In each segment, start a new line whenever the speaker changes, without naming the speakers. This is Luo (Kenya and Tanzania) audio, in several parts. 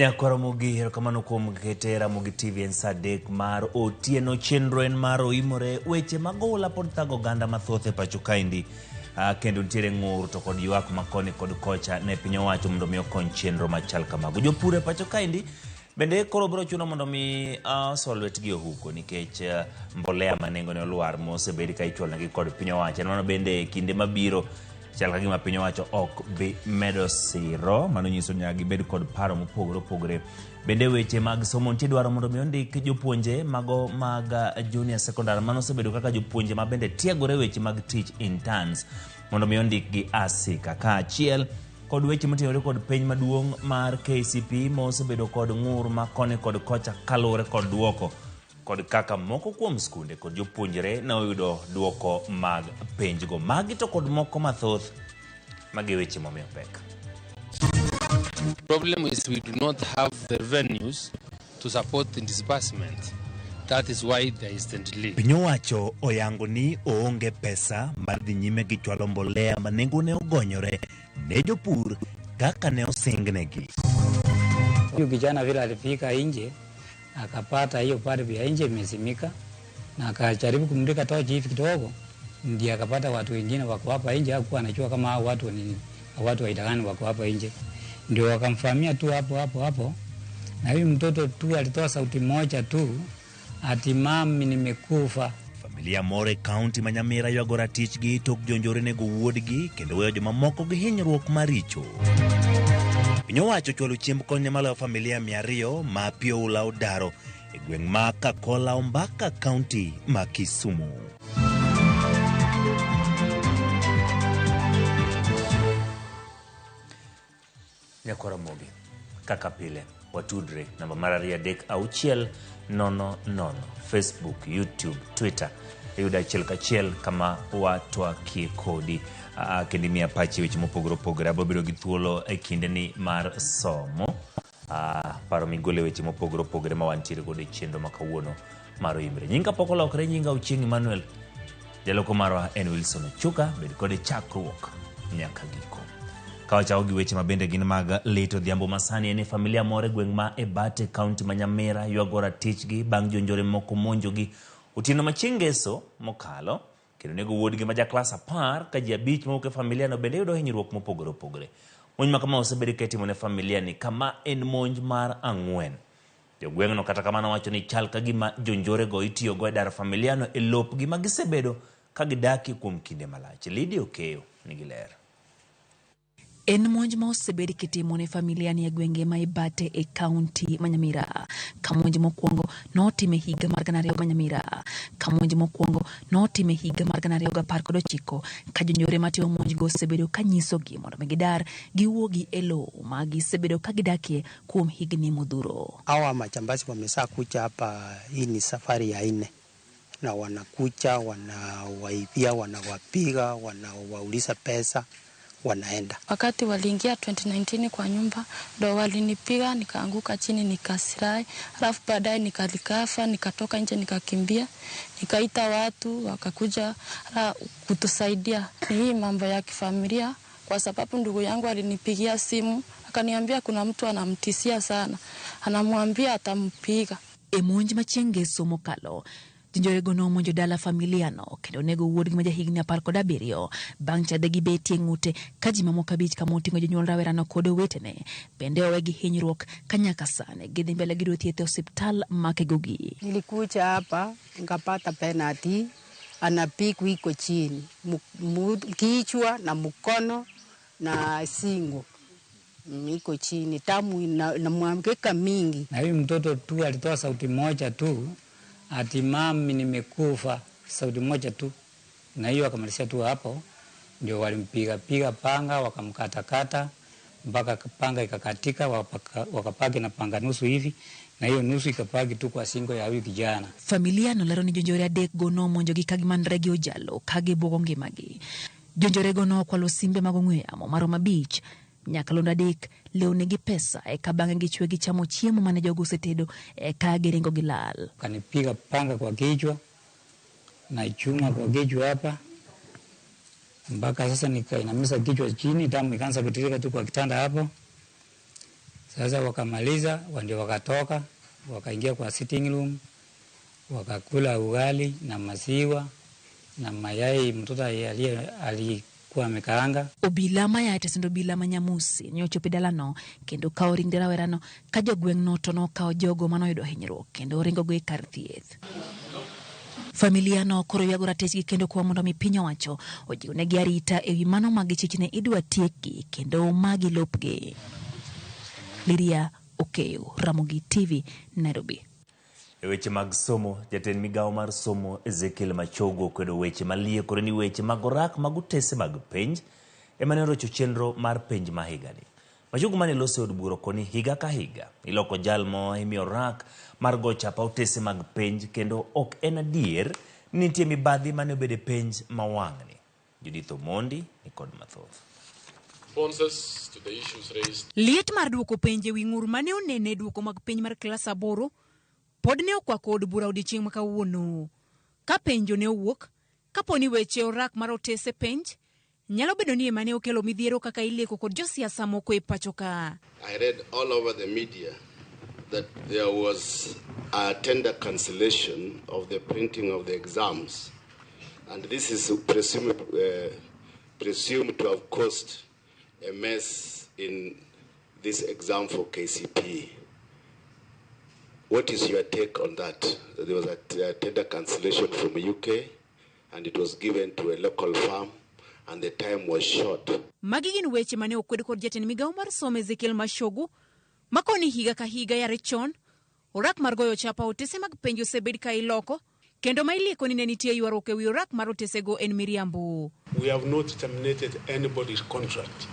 Nyakwa Ramogi, erokamano kuom kete Ramogi TV en saa 3 mar otieno. Chenro en mar oimore. Weche mag oula pod thago oganda mathoth e pacho kaendi. Kendo nitiere ng'ur to kod ywak ma koni kod kocha ne piny owacho mondo mi okony chenro machal kamago. Jopur e pacho kaendi bende koro biro chuno mondo mi oso lwetgi e ohuko nikech mbolea ma nengone olwar mosebed ka ichwalonegi kod piny owacho. En mano bende e kinde mabiro chal ka gima piny owacho ok bi medo siro, mano nyiso ni nyaka gibed kod paro mopogore opogore. Bende weche mag somo nitie dwaro mondo mi ondik jopuonje mago mag junior secondary mano osebedo kaka jopuonje ma bende tiegore weche mag tich interns mondo mi ondikgi asika kaachiel kod weche motenore kod penj maduong' mar KCPE mosebedo kod ng'ur ma koni kod kocha kaluwore kod duoko kod kaka moko kuom skunde kod jopuonjre ne oyudo duoko mag penjgo. Magi to kod moko mathoth, magi weche momiyo pek.
Problem is we do not have the revenues to support the disbursement. That is why there is the delay.
Piny owacho oyango ni oonge pesa mar dhi nyime gi chwalo mbolea ma nengone ogonyore ne jopur kaka ne osingnegi.
Huyu kijana vile alifika nje akapata hiyo bulb ya nje imezimika, na akajaribu kumulika tochi hivi kidogo, ndiye akapata watu wengine wako hapa nje. Hakuwa anajua kama hao watu ni watu wa aina gani wako hapa nje, ndio wakamvamia tu hapo hapo hapo, na huyu mtoto tu alitoa sauti moja tu ati mami, nimekufa.
Familia moro e kaunti ma Nyamira ywago ratichgi tok jonjore nego wuodgi kendo weyo jomamoko gi hinyruok maricho. Piny owacho ochwalo chiemb kony ne maloyo familia 200 ma pi oula odaro e gweng' ma Kakola Ombaka kaunti ma Kisumu. Nyakwar Ramogi, kaka pile watudre namba mar 23600 Facebook, YouTube, Twitter iyudo achiel kachiel kama watwakie kodi. Kendo imiya pachi weche mopogore opogore. Abiro bedo gi thuolo e kindeni mar somo paro migolo e weche mopogore opogore ma wantiere godo e chenro ma kawuono mar Oimre. Nyinga pok olokre, nyinga Ochieng' Emmanuel. Jaloko marwa en Wilson Ochuka, bed kode chakruok nyaka giko. Ka wachako gi weche ma bende gin mag lit odhiambo masani en ni familia moro e gweng' ma Ebate kaunti ma Nyamira ywago ratichgi bang' jonjore moko monjogi otieno ma chieng' ngeso mokalo kendo nego wuodgi ma ja klas 10 ka ji 5 mawuok e familia no bende yudo hinyruok mopogore opogore. Monj ma kama osebed ka itimo ne familia ni kama en monj mar 4. Jogweng'no kata kamano wacho ni chal ka gima jonjorego itiyogo e daro familiano e lopgi ma gisebedo ka gidakie kuom kinde malach. Lydia Okeyo nigi ler.
En monj ma osebed kitimo ne familia ni e gwenge ma Ibate e kaunti ma Nyamira. Ka monj mokwongo notim e higa mar 2000 ma Nyamira. Ka monj mokwongo notim e higa mar 2019 ka jonjore matimo monjgo osebedo ka nyisogi mondo mi gidar giwuogi e lowo ma gisebedo ka gidakie kuom higni modhuro.
Hawa majambazi wamesaa kuja hapa, hii ni safari ya 4 na wanakuja wanawaibia, wanawapiga, wanawauliza pesa, wanaenda.
Wakati waliingia 2019 kwa nyumba ndo walinipiga nikaanguka chini nikasirai, alafu baadaye nikalikafa, nikatoka nje nikakimbia, nikaita watu wakakuja kutusaidia. Hii mambo ya kifamilia, kwa sababu ndugu yangu alinipigia simu akaniambia kuna mtu anamtishia sana, anamwambia atampiga.
E monj ma chieng' ngeso mokalo, jonjorego nomonjo dala familiano kendo nego wuodgi ma jahigni 17 bang' chadhe gi betie ng'ute ka ji mamoko 5 kama oting'o jonyuol rawerano kod owetene bende owe gi hinyruok ka nyaka sani gidhi mbele gi yudo thieth e osiptal ma Kegogi.
Nilikuja hapa nikapata penalty, anapigwa iko chini, kichwa na mkono na singo iko chini, damu inamwagika mingi.
Na huyu mtoto tu alitoa sauti moja tu ati mami nimekufa, sauti moja tu, na hiyo akamalizia tu hapo. Ndio walimpiga piga panga wakamkatakata mpaka panga ikakatika, wakapaki na panga nusu hivi, na hiyo nusu ikapaki tu kwa singo ya huyu kijana.
Familia no lero ni jonjore 3 go nomonjo gi ka gimanre gi ojalo ka gibuogo ngimagi. Jonjore go nokwalo simbe mag ong'we yamo maromo 5, nyakalondo 3, lewni gi pesa, eka bang'e gichwe gichamo chiemo mane jogo osetedo, eka giringo gilal.
Kanipiga panga kwa kichwa na chuma kwa kichwa hapa mpaka sasa nikainamisha kichwa chini, damu ikaanza kutiririka tu kwa kitanda hapo. Sasa wakamaliza, ndio wakatoka, wakaingia kwa sitting room, wakakula ugali na maziwa na mayai mtoto alikuwa amekaanga.
Obila maya e tesend obila ma Nyamusi ne ochopo e dalano kendo kawo ringre rawerano ka jogweng'no to nokawo jogo manoyudo hinyruok kendo oringogo e kar thieth. Familia no koro ywago ratechgi kendo kwa mondo mi piny owacho ojiwnegi arita ewi mano ma gichich ni idwa tiekgi kendo magi lopgi. Lydia Okeyo, Ramogi TV, Nairobi.
E weche mag somo, jatend migawo mar somo Ezekiel Machogu okwedo weche maliekore ni weche mag orak mag otese mag penj ema ne orocho chenro mar penj ma higani. Machogu mane loso e od bura koni higa ka higa iloko jal ma imiyo orak mar go chapa otese mag penj kendo ok en adier ni nitie mibadhi mane obedo e penj ma wang'ni. Judith Omondi ni kod mathoth.
Responses to the issues raised.
Liet mar duoko penj e wi ng'ur mane onene e duoko mag penj mar klas aboro pod ne okwako od bura odiechieng' ma kawuono. Ka penjo ne owuok, kapo ni weche orak mar otese penj nyalo bedo ni ema ne okelo midhiero kaka ilieko kod josiasa moko e pacho ka.
I read all over the media that there was a tender cancellation of the printing of the exams, and this is presumed to have caused a mess in this exam for KCPE. What is your take on that? There was a tender cancellation from UK, and it was given to a local firm, and the time was short.
Magi gin weche mane okwed kod jatend migawo mar somo Ezekiel Machogu, makoni higa ka higa yare chon, orak mar goyo chapa otese mag penj osebed ka iloko, kendo ma ilieko ni ne nitie ywaruok ewi orak mar otesego en miriambo.
We have not terminated anybody's contract.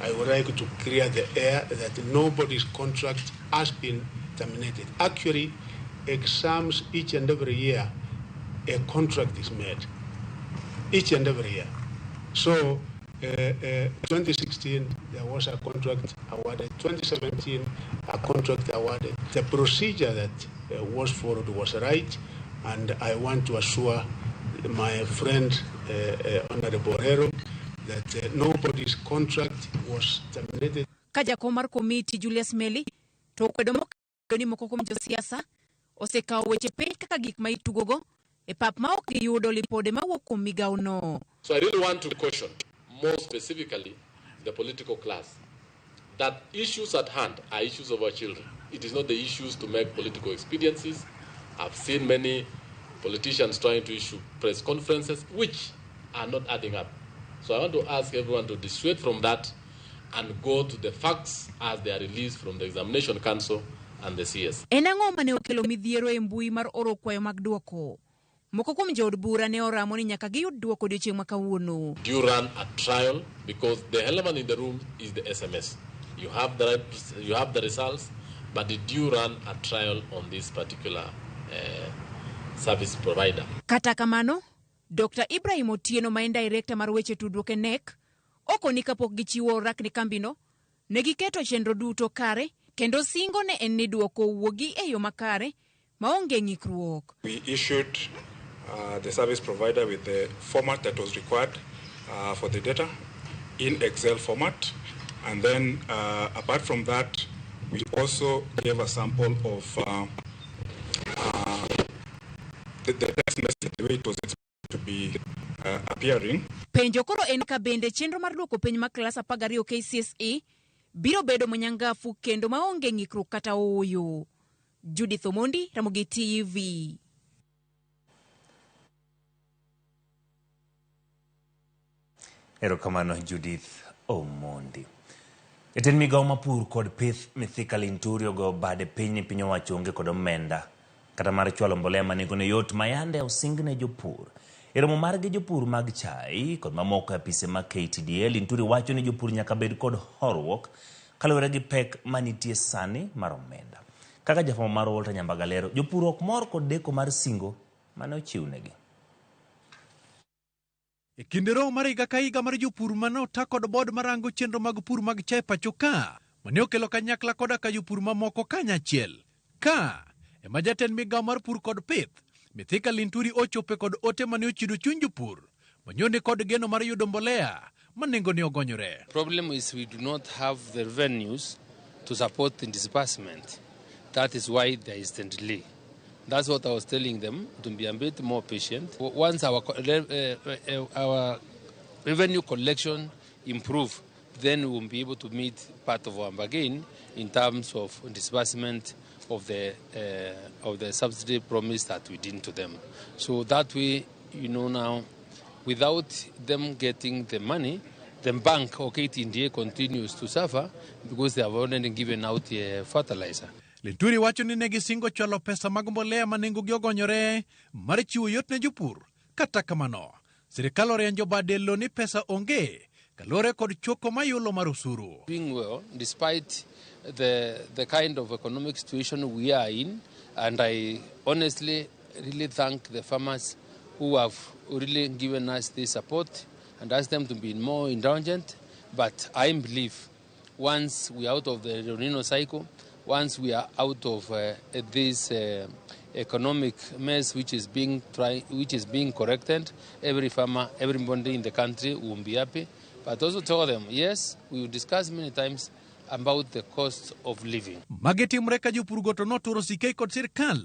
I would like to clear the air that nobody's contract has been terminated. Actually, exams each and every year, a contract is made. Each and every year. So, 2016, there was a contract awarded. 2017, a contract awarded. The procedure that was followed was right, and I want to assure my friend, Honorable Herero, that nobody's contract was terminated.
Ka jakom mar komiti Julius Melly to okwedo mokalo ni moko kuom josiasa osekawo weche penj kaka gik ma itugogo e pap ma ok giyudo lipode mawuok kuom migawono.
So I really want to caution, more specifically, the political class, that issues at hand are issues of our children. It is not the issues to make political expediencies. I've seen many politicians trying to issue press conferences which are not adding up. So I want to ask everyone to dissuade from that and go to the facts as they are released from the Examination Council and the CS.
En ang'o mane okelo midhiero e mbui mar oro kwayo mag duoko? Moko kuom jood bura ne oramo ni nyaka giyud duoko odiechieng' ma kawuono.
Do you run a trial? Because the element in the room is the SMS. You have the right, you have the results, but did you run a trial on this particular service provider?
Kata kamano, Dr. Ibrahim Otieno ma en director mar weche tudruok e KNEC okoni kapok gichiwo orak ne kambino, ne giketo chenro duto kare kendo singo ne en ni duoko wuogi e yo makare maonge ng'ikruok.
We issued the service provider with the format that was required for the data in Excel format, and then apart from that, we also gave a sample of the text message, the way it was expected to be appearing.
Penjo koro en ka bende chenro mar duoko penj mar klas 12 KCSE biro bedo manyangafu kendo maonge ng'ikruok kata ooyo. Judith Omondi, Ramogi TV.
Erokamano Judith Omondi. Jatend migawo mar pur kod pith Mithika Linturi ogoyo bade piny ni piny owacho onge kod omenda kata mar chwalo mbolea ma nengone yot ma yande osingne jopur. E romo margi jopur mag chai kod mamoko e apise mag KTDA, Linturi wacho ni jopur nyaka bed kod horuok kaluwore gi pek manitie sani mar omenda. Kaka jafwambo mar Walter Nyambaga lero, jopur ok mor kod deko mar singo mane ochiwnegi.
E kinde romo mar higa ka higa mar jopur mane ota kod bod marango chenro mag pur mag chai pacho ka, mane okelo kanyakla koda ka jopur mamoko kanyachiel. Ka ema jatend migawo mar pur kod pith, Mithika Linturi ochope kod ote mane ochido chuny jopur, manyone kod geno mar yudo mbolea ma nengone ogonyore.
Problem is we do not have the revenues to support the disbursement. That is why there is the delay. That's what I was telling them, to be a bit more patient. Once our revenue collection improve, then we will be able to meet part of our bargain in terms of disbursement of the subsidy promise that we did to them. So that way, you know, now, without them getting the money, the bank or KTDA continues to suffer because they have already given out the fertilizer.
Linturi wacho ni ne gisingo chwalo pesa mag mbolea ma nengogi ogonyore mar chiwo yot ne jopur. Kata kamano, sirikal orianjo bade lo ni pesa onge kaluwore kod choko mayulo mar osuru.
Doing well despite the kind of economic situation we are in, and I honestly really thank the farmers who have really given us this support and asked them to be more indulgent. But I believe once we are out of the El Nino cycle, once we are out of this economic mess which is being corrected, every farmer, everybody in the country will be happy. But also tell them, yes, we will discuss many times about the cost of living.
Magi timre ka jopur go to noturo sike kod sirkal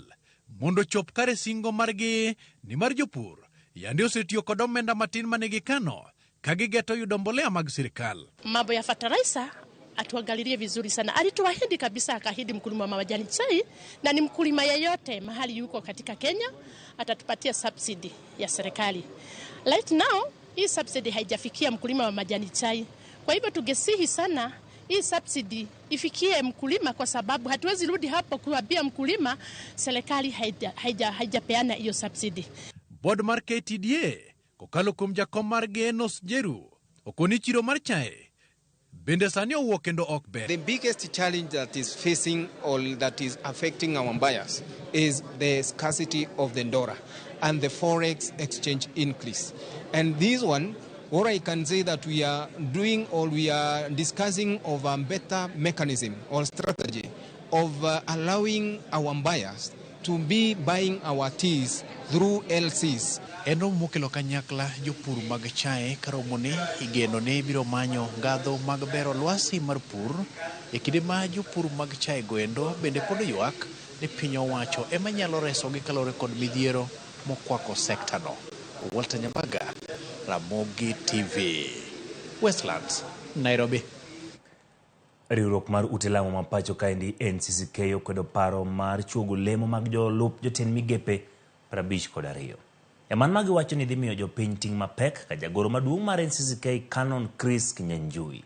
mondo chop kare singo margi ni mar jopur yande osetiyo kod omenda matin mane gikano ka gigeto yudo mbolea mag sirkal.
Mambo ya fertilizer atuangalilie vizuri sana. Alituahidi kabisa, akaahidi mkulima wa majani chai na ni mkulima yeyote mahali yuko katika Kenya atatupatia subsidy ya serikali. Right now hii subsidy haijafikia mkulima wa majani chai. Kwa hivyo tungesihi sana hii subsidy ifikie mkulima, kwa sababu hatuwezi rudi hapo kuambia mkulima serikali haijapeana hiyo subsidy.
Board mar KTDA kokalo kuom jakom margi Enos Njeru okoni chiro mar chae bende sani owuok kendo ok ber.
The biggest challenge that is facing or that is affecting our buyers is the scarcity of the dollar and the forex exchange increase. And this one, what I can say that we are doing or we are discussing of a better mechanism or strategy of allowing our buyers to be buying our teas through LCs.
En romo mokelo kanyakla jopur mag chae karomone igeno ne biro manyo ngadho mag bero lwasi mar pur e kinde ma jopur mag chae goendo bende pod ywak ni piny owacho ema nyalo resogi kaluwore kod midhiero mokwako sekta no. Walter Nyambaga, Ramogi TV, Westlands, Nairobi.
Riwruok mar ute lamo ma pacho kaendi NCCK okwedo paro mar chuogo lemo mag jolup jotend migepe 52. Eman magi wacho ni dhi miyo jopiny ting' mapek ka jagoro maduong' mar NCCK Canon Chris Kinyanjui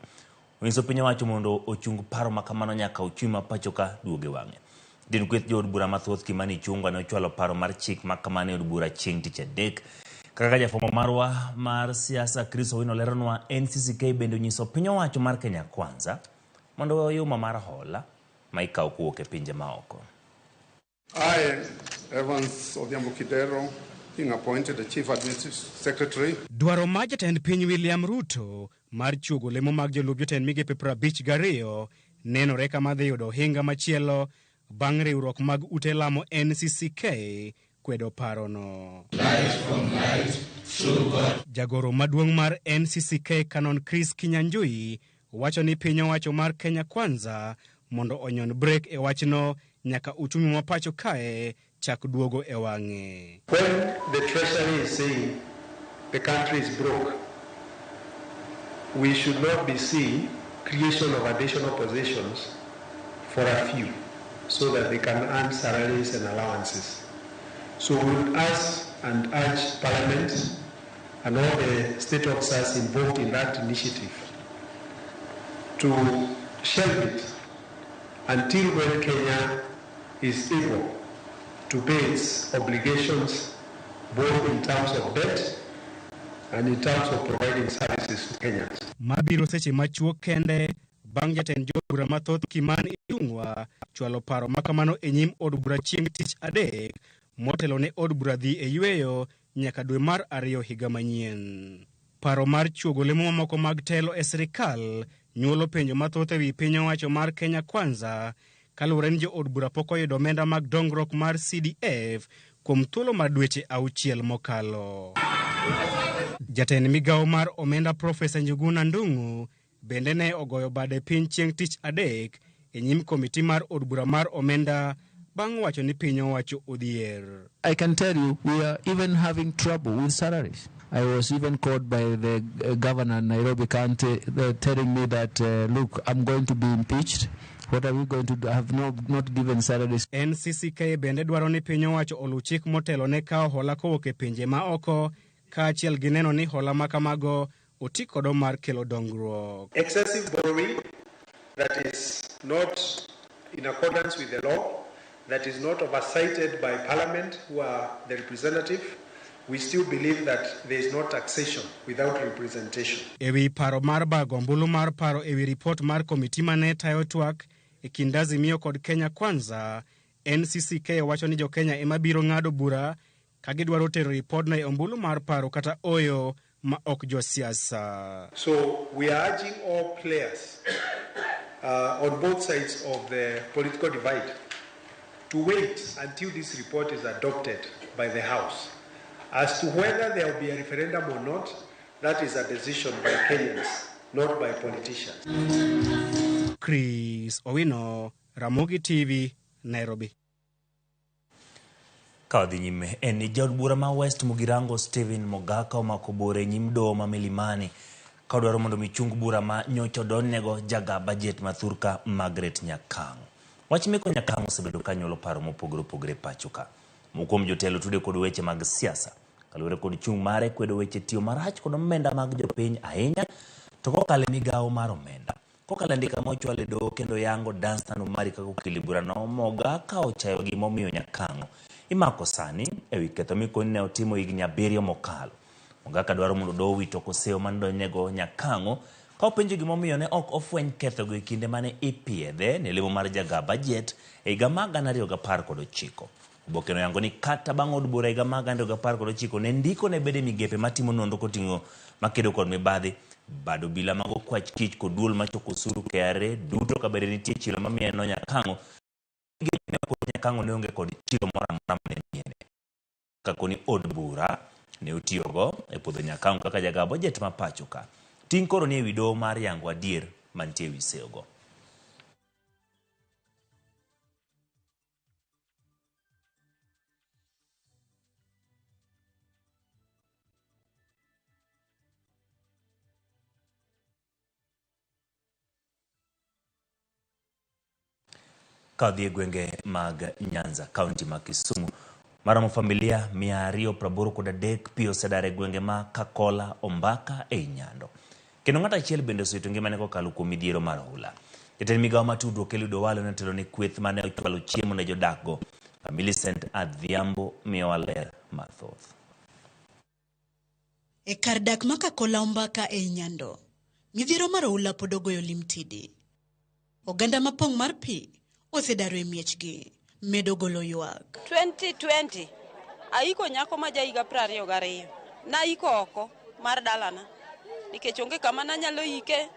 onyiso piny owacho mondo ochung paro ma kamano nyaka ochumi ma pacho ka duoge wang'e. Din kweth jood bura mathoth Kimani Ichung'wa ne ochwalo paro mar chik ma kamano e od bura chieng' tich adek. Kaka jafwambo marwa mar siasa Chris Owino leronwa, NCCK bende onyiso piny owacho mar Kenya Kwanza mondo owe oyuma mar hola ma ikawo kowuok e pinje maoko.
I, Evans Odhiambo Kidero, being appointed the Chief Administrative Secretary.
Dwaro mar jatend piny William Ruto mar chuogo lemo mag jolup jotend migepe 52 nenore kama dhi yudo ohinga machielo bang' riwruok mag ute lamo NCCK kwedo parono. Jagoro maduong' mar NCCK Canon Chris Kinyanjui wacho ni piny owacho mar Kenya Kwanza mondo onyon brek e wachno nyaka uchumi ma pacho kae chak duogo e wang'e.
When the Treasury is saying the country is broke, we should not be seeing creation of additional positions for a few so that they can earn salaries and allowances. So we would ask and urge Parliament and all the state officers involved in that initiative to shelve it until when Kenya is able to pay its obligations both in terms of debt and in terms of providing services to Kenyans.
Mabiro seche machuok kende bang' jatend jood bura mathoth Kimani Ichung'wa chwalo paro makamano e nyim od bura chieng' tich adek motelo ne od bura dhi e yweyo nyaka dwe mar ariyo higa manyien. Paro mar chuogo lemo mamoko mag telo e sirikal nyuolo penjo mathoth ewi piny owacho mar Kenya Kwanza kaluwore ni jood bura pok oyudo omenda mag dongruok mar CDF kuom thuolo mar dweche 6 mokalo. Jatend migawo mar omenda Profesa Njuguna Ndung'u bende ne ogoyo bade piny chieng' tich adek e nyim komiti mar od bura mar omenda bang' wacho ni piny owacho odhier.
I can tell you we are even having trouble with salaries. I was even called by the governor Nairobi County telling me that, look, I'm going to be impeached. What are we going to do? I have not given salaries.
NCCK bende dwaro ni piny owacho oluw chik motelo ne kawo hola kowuok e pinje ma oko kaachiel gi neno ni hola ma kamago oti kodo mar kelo dongruok.
Excessive borrowing that is not in accordance with the law, that is not oversighted by Parliament, who are the representative. We still believe that there is no taxation without representation.
Ewi paro mar bago ombulu mar paro ewi ripot mar komiti mane tayo twak e kind Azimio kod Kenya Kwanza, NCCK wacho ni jo-Kenya ema biro ng'ado bura ka gidwaro tero ripodno e ombulu mar paro kata oyo ma ok josiasa.
So we are urging all players on both sides of the political divide to wait until this report is adopted by the House. As to whether there will be a referendum or not, that is a decision by Kenyans, not by politicians.
Chris Owino, Ramogi TV, Nairobi.
Ka wadhi nyime en ni jaod bura ma West Mugirango Stephen Mogaka omako bura e nyim doho ma Milimani ka odwaro mondo mi chung bura ma nyocha odonjnego jaga bajet ma thurka Margaret Nyakang'o. Wach meko Nyakang'o osebedo ka nyuolo paro mopogore opogore e pacho ka. Moko kuom jotelo tude kod weche mag siasa kaluwore kod chung' mare kwedo weche tiyo marach kod omenda mag jopiny ahinya to kokalo e migawo mar omenda. Kokalo e andika mochwal e doho kendo yango Danstan Omari kaka okil burano, Mogaka ochayo gimomiyo Nyakang'o imako sani ewi ketho mikoni ne otimo higni 7 mokalo. Mogaka dwaro mondo doho owit oko seyo manodonjnego Nyakang'o ka openjo gimomiyo ne ok ofweny kethogo e kinde mane ipiedhe ne lemo mar jaga bajet e higa mar 2019. Oboke noyango ni kata bang' od bura higa mar 2019 ne ndiko ne bede migepe matimo nonro koting'o makedo kod mibadhi, bad obila mag okwach kich kod duol machoko osuru KRA duto ka bende nitie chilo mamieno Nyakang'o. Nyakang'o ne onge kod chilo moro amora mane miene. Kakoni od bura ne otiyogo e puodho Nyakang'o kaka jaga bajet ma pacho ka. Ting' koro ni ewi doho mar yango adier mantie ewi seyogo. Ka odhi e gwenge mag Nyanza, kaunti ma Kisumu, maromo familia 283 pi osedar e gwenge ma Kakola, Ombaka ei Nyando. Kendo ng'ato achiel bende osewito ngimane kokalo kuom midhiero mar ohula. Jatend migawo mar tudruok Eliud Owalo notelo ne kweth mane ochwalo chiemo ne jodakgo. Millicent Adhiambo miyowa ler mathoth.
E kar dak ma Kakola Ombaka ei Nyando, midhiero mar ohula pod ogoyo limtidi. Oganda mapong' mar pi osedaro e miechgi, medo golo ywak.
2020 aiko nyako ma jahiga 22. Naiko oko mar dalana nikech onge kama nanyalo ike,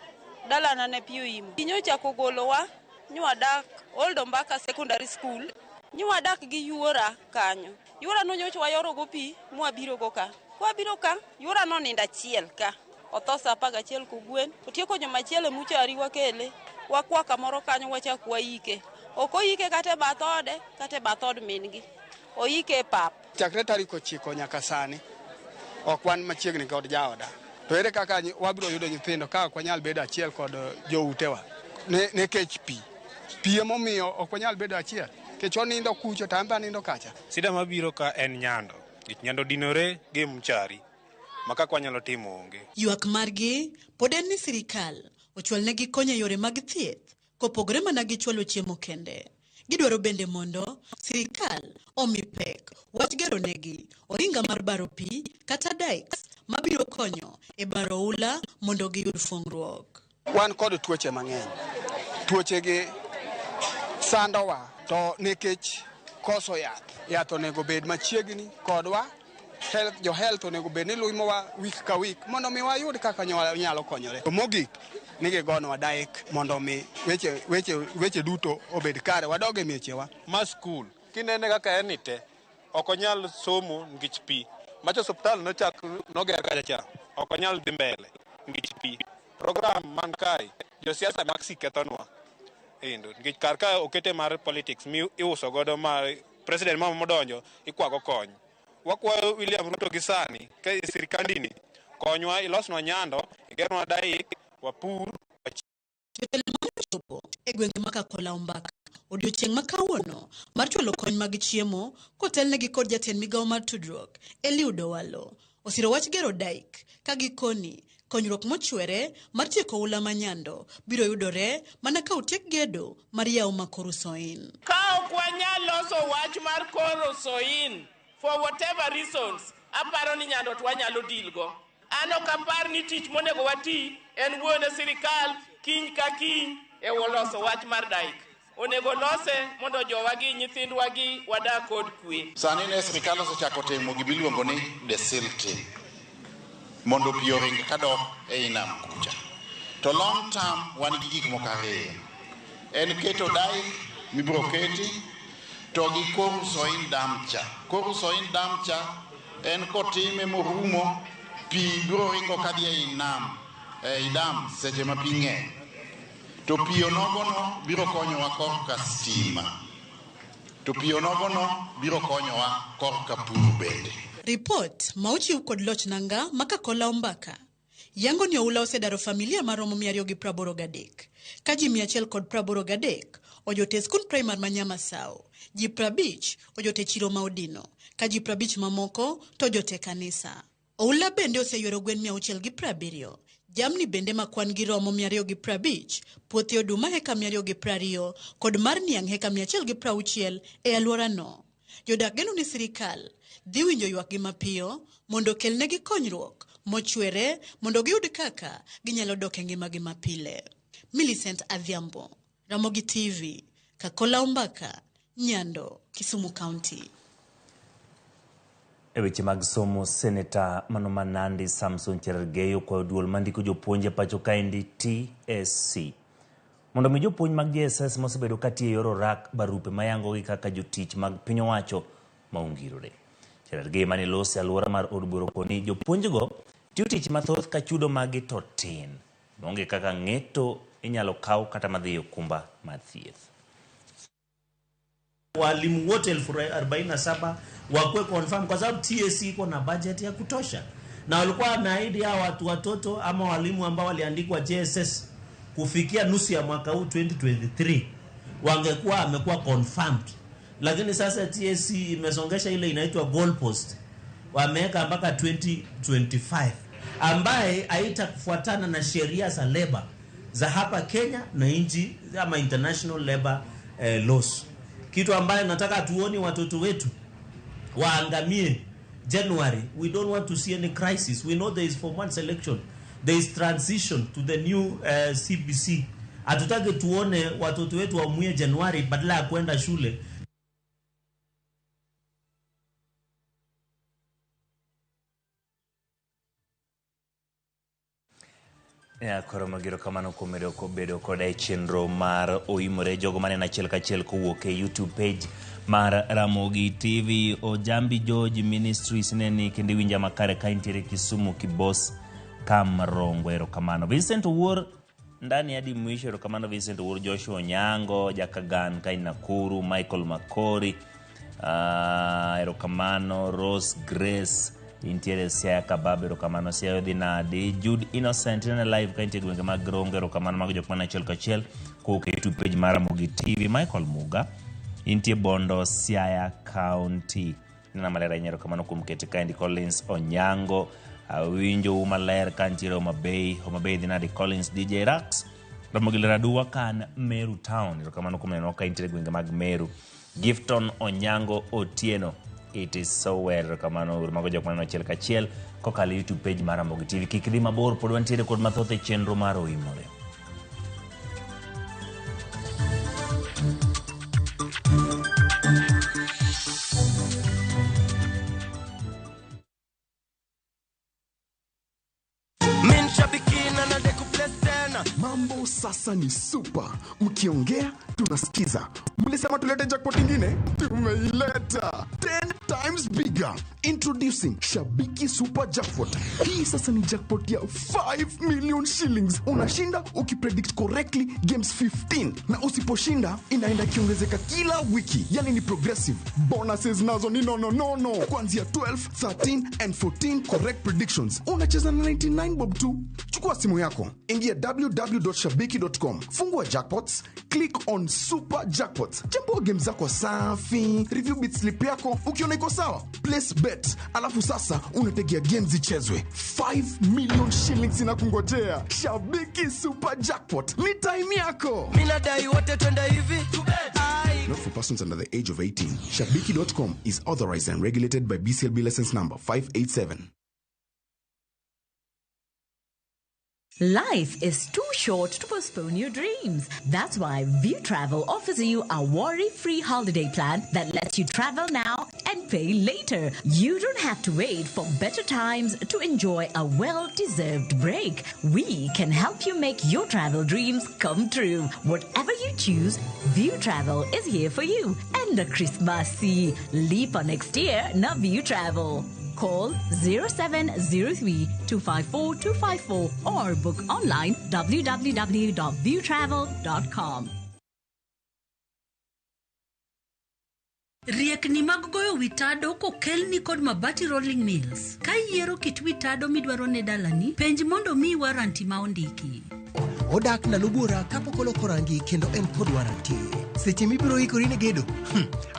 dalana ne pi oimo. Nyochako golowa nywadak Old Ombaka Secondary School, nywadak gi yuora kanyo. Yuora no nyocha wayorogo pi mwabirogo ka. Kwabiro ka, yuora nonindo achiel ka. Otho saa 11 kogwen, otieko juma achiel e muchari wakele, wakwa kamoro kanyo wachak waike. Ok oike kata e bath ode, kata e bath od min-gi. Oike e pap.
Chakre tarik 9 nyaka sani, ok wan machiegni kod jaoda. To ere kaka wabiro yudo nyithindo ka ok wanyal bedo achiel kod joutewa? Nikech pi. Pi emomiyo ok wanyal bedo achiel. Nikech onindo kucho to an be anindo kacha.
Sida mabiro ka en Nyando. Nikech Nyando dinore gi mchari. Ma kaka wanyalo timo onge.
Ywak margi pod en ni sirikal ochwalnegi kony e yore mag thieth kopogore mana gi chwalo chiemo kende. Gidwaro bende mondo sirikal omi pek wach gero negi ohinga mar baro pi kata dikes mabiro konyo e baro oula mondo giyud fungruok.
Wan kod tuoche mang'eny. Tuoche gi sandowa to nikech koso yath. Yath onego bed machiegni kodwa. Health, jo health onego bed ni limowa week ka week mondo mi wayud kaka nyalo konyore. To mogik ni gigonwa dike mondo mi weche duto obed kare, wadog e miechewa.
Ma skul kinene kaka en ni te ok onyal somo nikech pi. Macho osiptal nochak noger kacha cha ok onyal dhi mbele nikech pi. Program man kae josiasa Maxi kethonwa.
Endo nikech kar ka okete mar politics mi iuso godo ma president mama modonjo ikwago kony. Wakwayo William Ruto gi sani ka sirikandini konywa ilosnwa Nyando, igernwa dyke, wapur.
Jotelo ma ochopo e gwenge ma Kakola Ombaka odiochieng' ma kawuono mar chwalo kony mag chiemo kotelnegi kod jatend migawo mar tudruok Eliud Owalo osiro wach gero dyke ka gikoni konyruok mochwere mar tieko oula ma Nyando biro yudore mana ka otiek gedo mar yawo ma Koru Soin.
Ka ok wanyal loso wach mar Koru Soin for whatever reasons, aparo ni Nyando to wanyalo deal go. An ok apar ni tich monego wati en wuoyo ne sirikal kiny ka kiny e loso wach mar dyke. Onego lose mondo jowa gi nyithindwa gi wadak kod kwe.
Sani ne sirikal osechako timo gimiluongo ni desilting mondo pi oring kadok ei nam kucha. To long term wan gi gik moko ariyo. En keto dyke mibiro keti to gi Koru Soin dam cha. Koru Soin dam cha en kotime morumo pi biro ringo kadhi ei nam ei dam seche ma pi ng'eny. To pi onogono biro konyowa korka stima. To pi onogono biro konyowa korka pur bende.
Ripot ma ochiw kod loch nanga ma Kakola Ombaka yango ni oula osedaro familia maromo 283 ka ji 183 ojot e skund primar ma Nyamasao, ji 50 ojot e chiro ma Odino, ka ji 50 mamoko to ojot e kanisa. Oula bende oseywero gwen 670, jamni bende ma kwan gi romo 250, puothe oduma heka 220 kod mar niang' heka 160 e alworano. Jodak geno ni sirikal dhi winjo ywakgi mapiyo mondo okelnegi konyruok mochwere mondo giyud kaka ginyalo dok e ngimagi mapile. Millicent Adhiambo, Ramogi TV, Kakola Ombaka, Nyando, Kisumu County.
E weche mag somo, Seneta mano ma Nandi Samson Cherargei okwayo duol mandiko jopuonj e pacho kaendi TSC mondo mi jopuonj mag JSS mosebedo katiyo e yor orak barupe mayangogi kaka jotich mag piny owacho ma ongirore. Cherargei mane loso e alwora mar od bura okoni jopuonjgo tiyo tich mathoth ka chudo maggi to tin. Maonge kaka ng'eto inyalo kaw kata madhi e okumba mar thieth.
Walimu wote 47,000 wakuwe confirm kwa sababu TSC iko na budget ya kutosha, na walikuwa wameahidi hao watu watoto ama walimu ambao waliandikwa JSS kufikia nusu ya mwaka huu 2023 wangekuwa amekuwa confirmed, lakini sasa TSC imesongesha ile inaitwa goalpost, wameweka mpaka 2025 ambaye haitakufuatana na sheria za labor za hapa Kenya na nchi ama international labor laws, kitu ambayo nataka tuoni watoto wetu waangamie January. We don't want to see any crisis. We know there is form one selection, there is transition to the new CBC. Hatutaki tuone watoto wetu waumie January badala ya kwenda shule.
Ya, koro magiro kamano kuom medo bedo koda e chenro mar oimore jogo maneno achiel kachiel kowuok e YouTube page mar Ramogi TV. Ojambi George Ministries neni kendo iwinja makare ka intiere Kisumu Kibos Kamrongo, erokamano. Vincent Owuor ndani hadi mwisho, erokamano Vincent Owuor. Joshua Onyango Jakagan ka in Nakuru, Michael Makori erokamano. Rose Grace intiere Siaya Kabab, erokamano. Siaya odhi nadi? Jude Innocent inene live ka intie gwenge mag Rongo, erokamano. Mago jok mana achiel kachiel kowuok e YouTube page mar Ramogi TV. Michael Muga intie Bondo, Siaya County, nena maler ahinya, erokamano kuom kete kaendi. Collins Onyango awinjou maler ka ntiere Homa Bay. Homa Bay dhi nadi Collins? DJ Rax Ramogi Leraduwa kan Meru Town, erokamano kuom nenowa ka intiere gwenge mag Meru. Gifton Onyango Otieno, it is so well, erokamano uru. Mago jok maneno achiel kachiel kokalo e YouTube page mar Ramogi TV. Kik idhi mabor, pod wantiere kod mathoth e chenro mar Oimore.
Min shabiki na na deku bless tena.
Mambo sasa ni super. Mkiongea tunasikiza. Mlisema tulete jackpot ingine? Tumeileta. 10 times bigger. Introducing Shabiki Super Jackpot. Hii sasa ni jackpot ya 5 million shillings. Unashinda ukipredict correctly games 15. Na usiposhinda inaenda ikiongezeka kila wiki. Yani ni progressive. Bonuses nazo ni no no no no. Kuanzia 12, 13 and 14 correct predictions. Unacheza na 99 bob tu. Chukua simu yako. Ingia www.shabiki.com. Fungua jackpots, click on Super Jackpots. Chambua game zako safi, review bit slip yako, ukiona iko sawa, place bet. Alafu sasa unategea games zichezwe. 5 million shillings inakungojea. Shabiki Super Jackpot. Ni time yako.
Mimi nadai wote twende hivi.
Not for persons under the age of 18. Shabiki.com is authorized and regulated by BCLB license number 587.
Life is too short to postpone your dreams. That's why View Travel offers you a worry-free holiday plan that lets you travel now and pay later. You don't have to wait for better times to enjoy a well-deserved break. We can help you make your travel dreams come true. Whatever you choose, View Travel is here for you. And a Christmassy leap on next year, na View Travel. Call 0703 254 254 or book online www.viewtravel.com.
Riekni mag goyo witado kokelni kod Mabati Rolling Mills. Ka iyiero kit witado midwaro ne dalani, penj mondo miyi waranti ma ondiki.
Odak ndalo buora kapok oloko rangi kendo en kod waranti. Seche mibiro ikori ne gedo,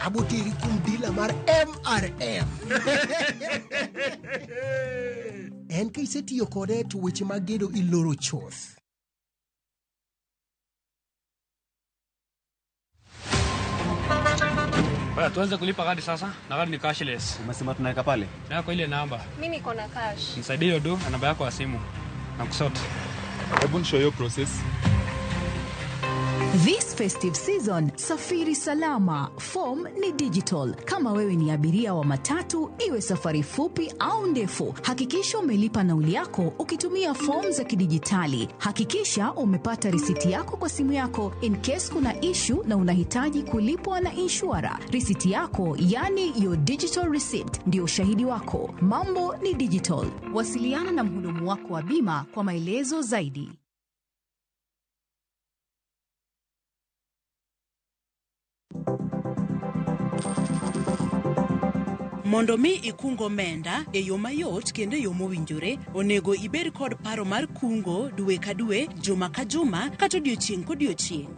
aboteri kuom dila mar MRM. En ka isetiyo kode to weche mag gedo iloro chuth.
Baya, tuanze kulipa kadi sasa na kadi ni cashless.
Umesema tunaweka pale?
Na kwa ile namba.
Mimi niko na cash.
Nisaidie hiyo do na namba yako ya simu. Na kusort.
Hebu nishow hiyo process.
This festive season, safiri salama. Form ni digital. Kama wewe ni abiria wa matatu, iwe safari fupi au ndefu, hakikisha umelipa nauli yako ukitumia form za kidijitali. Hakikisha umepata risiti yako kwa simu yako in case kuna issue na unahitaji kulipwa na inshura. Risiti yako, yani your digital receipt, ndio ushahidi wako. Mambo ni digital. Wasiliana na mhudumu wako wa bima kwa maelezo zaidi.
Mondo mi ikung omenda e yo mayot kendo e yo mowinjore, onego ibed kod paro mar kungo dwe ka dwe, juma ka juma, kata odiochieng' kodiochieng'.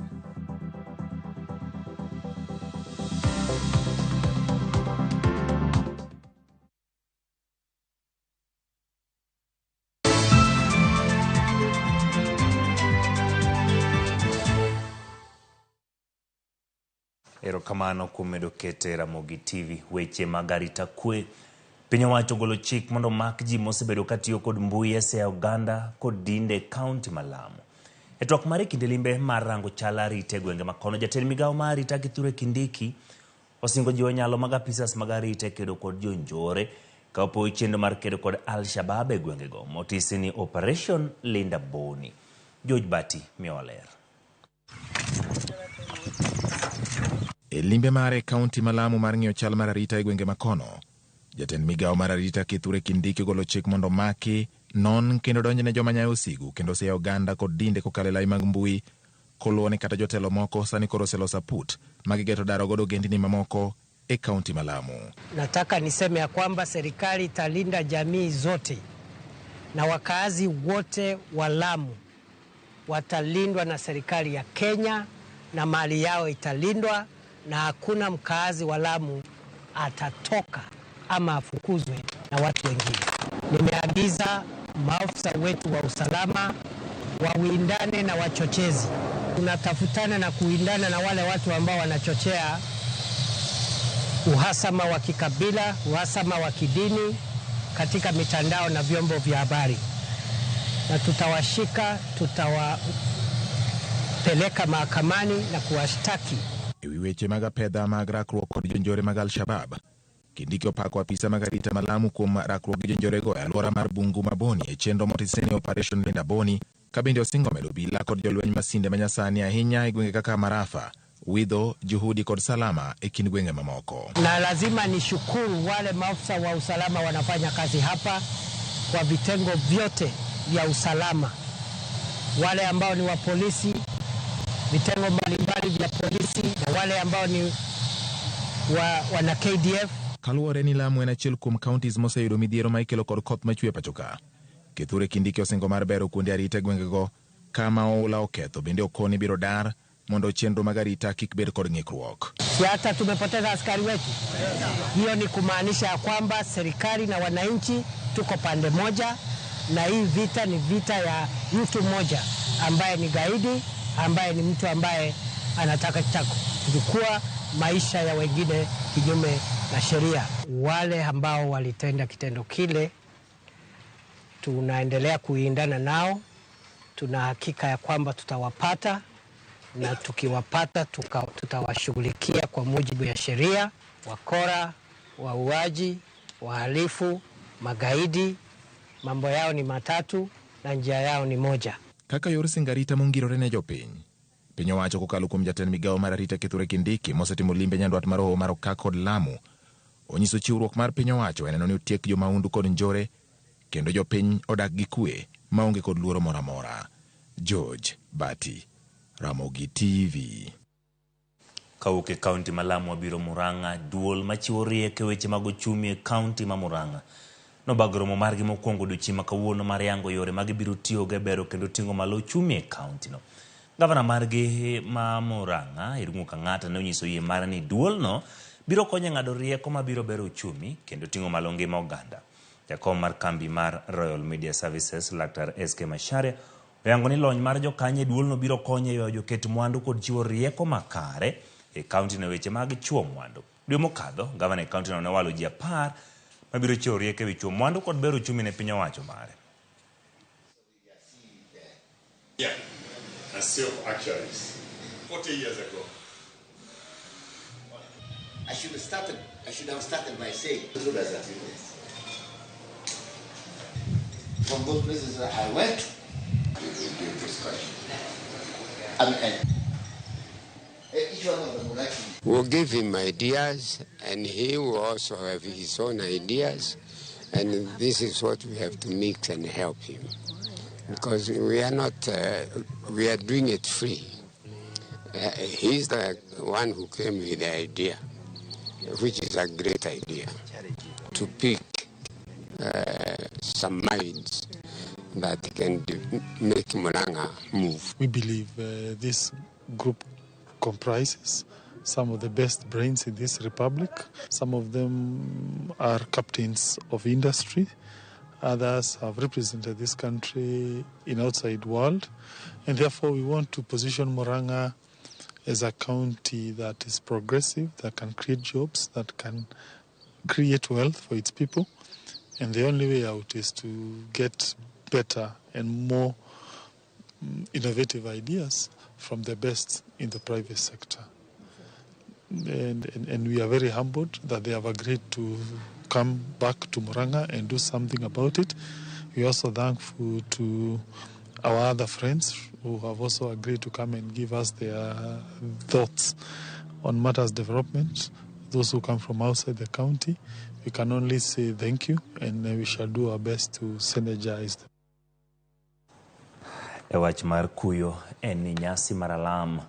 Erokamano kuom medo kete Ramogi TV. Weche mag arita kwe. Piny owacho ogolo chik mondo mak ji mosebedo katiyo kod mbui e Siaya Oganda kod dinde e kaunti ma Lamu. E twak mare kinde limbe mar rango chal arita e gwenge makono, jatend migawo mar arita Kithure Kindiki osingo jiwo nyalo mag apisas mag arita e kedo kod jonjore ka opo chenro mar kedo kod Al-Shabaab e gwengego motisi ni Operation Linda Boni. George Bati miyowa ler.
E limbe mare kaunti ma Lamu mar ng'iyo chal mar arita e gwenge makono, jatend migawo mar arita Kithure Kindiki ogolo chik mondo maki, non kendo donjne joma nyayo osigu kendo siaya oganda kod dinde kokalo e lai mag mbui, koluwo ni kata jotelo moko sani koro oseloso aput ma gigeto daro godo ogendini mamoko e kaunti ma Lamu.
Nataka niseme ya kwamba serikali italinda jamii zote na wakazi wote wa Lamu watalindwa na serikali ya Kenya na mali yao italindwa na hakuna mkazi wa Lamu atatoka ama afukuzwe na watu wengine. Nimeagiza maafisa wetu wa usalama wawindane na wachochezi. Tunatafutana na kuwindana na wale watu ambao wanachochea uhasama wa kikabila, uhasama wa kidini katika mitandao na vyombo vya habari. Na tutawashika, tutawapeleka mahakamani na kuwashtaki.
Ewi weche mag apedha mag rakruok kod jonjore mag Al-Shabaab, Kindiki opako apisa mag arita ma Lamu kuom rakruok gi jonjorego e alwora mar Bungu Maboni e chenro motisi ni Operation Linda Boni Ka bende osingo medo obila kod jolweny masinde manyasani ahinya e gwenge kaka Marafa, Widho, Juhudi kod Salama e kind gwenge mamoko.
Na lazima nishukuru wale maafisa wa usalama wanafanya kazi hapa kwa vitengo vyote vya usalama, wale ambao ni wa polisi, vitengo mbalimbali vya polisi, na wale ambao ni wana KDF.
Kaluwore ni Lamu en achiel kuom counties moseyudo midhiero ma ikelo kod koth machwe pacho ka. Kithure Kindiki osingo mar bero kuonde arita e gwengego kama oula oketho bende okoni biro dar mondo chenro mag arita kik bed kod ng'ikruok.
Si hata tumepoteza askari wetu. Hiyo ni kumaanisha ya kwamba serikali na wananchi tuko pande moja, na hii vita ni vita ya mtu mmoja ambaye ni gaidi, ambaye ni mtu ambaye anataka kuchukua maisha ya wengine kinyume na sheria. Wale ambao walitenda kitendo kile tunaendelea kuindana nao, tuna hakika ya kwamba tutawapata, na tukiwapata tutawashughulikia kwa mujibu ya sheria. Wakora, wauaji, wahalifu, magaidi, mambo yao ni matatu na njia yao ni moja.
Kaka yor singo arita mongirore ne jopiny. Piny owacho kokalo kuom jatend migawo mar arita Kithure Kindiki mosetimo limbe nyandwat mar Hoho mar Okak kod Lamu onyiso chiwruok mar piny owacho e neno ni otiek jomahundu kod njore kendo jopiny odak gi kwe maonge kod luoro moro amora. George Bati, Ramogi TV.
Kawuok e kaunti ma Lamu wabiro Murang'a, duol machiwo rieko e weche mag ochumi e kaunti ma Murang'a nobago romo margi mokwongo odiochieng' ma kawuono mar yango yore ma gibiro tiyogo e bero kendo ting'o malo ochumi e kauntino. Gavana margi ma Murang'a, Irungu Kang'ata, ne onyiso yie mare ni duolno biro konyo e ng'ado rieko mabiro bero ochumi kendo ting'o malo ngima oganda. Jakom mar kambi mar Royal Media Services, Laktar SK Macharia, oyango ni lony mar jokanyo e duolno biro konyo e ywayo joket mwandu kod chiwo rieko makare e kauntino e weche mag chiwo mwandu. Dwe mokadho, gavana e kauntino ne owalo ji 10 mabiro chiwo rieko e wi chiwo mwandu kod bero ochumi ne piny owacho mare.
Yeah, a sea of actuaries 40 years ago.
I should have started by saying, from those places that I went to, we will discussion. I mean, each one of them would like to.
We'll give him ideas, and he will also have his own ideas, and this is what we have to mix and help him, because we are not, we are doing it free. He's the one who came with the idea, which is a great idea, to pick some minds that can make Murang'a move.
We believe this group comprises some of the best brains in this republic. Some of them are captains of industry. Others have represented this country in outside world. And therefore we want to position Murang'a as a county that is progressive, that can create jobs, that can create wealth for its people. And the only way out is to get better and more innovative ideas from the best in the private sector. And we are very humbled that they have agreed to come back to Murang'a and do something about it. We are also thankful to our other friends who have also agreed to come and give us their thoughts on matters development. Those who come from outside the county, we can only say thank you, and we shall do our best to synergize them.
E wach mar kuyo en ni nyasi mar alam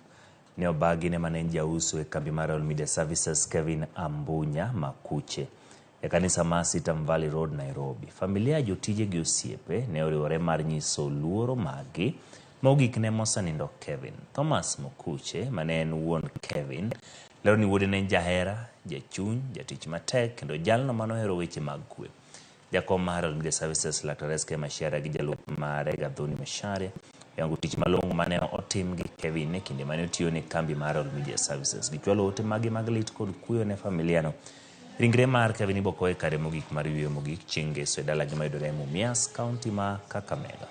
ne obagi ne mane en jauso e kambi mar Royal Media Services Kevin Ambunya Makuche e kanisa mar Sitam Valley Road, Nairobi. Familia, jotije gi osiepe ne oriwore mar nyiso luoro maggi mogik ne mosenindo Kevin. Thomas Mokuche mane en wuon Kevin lero ni wuode ne en jahera, jachuny, jatich matek kendo jalno manohero weche mag kwe. Jakom mar Royal Media Services Laktar SK Macharia gi jalup mare Gathoni Macharia oyango tich malong'o mane otim gi Kevin e kinde mane otiyo ne kambi mar Royal Media Services. Gichwalo ote mage mag lit kod kuyo ne familia no. Ringre mar Kevin ibokowe e kare mogik mar yweyo mogik chieng' ngeso e dalagi mayudore e Mumias, kaunti ma Kakamega.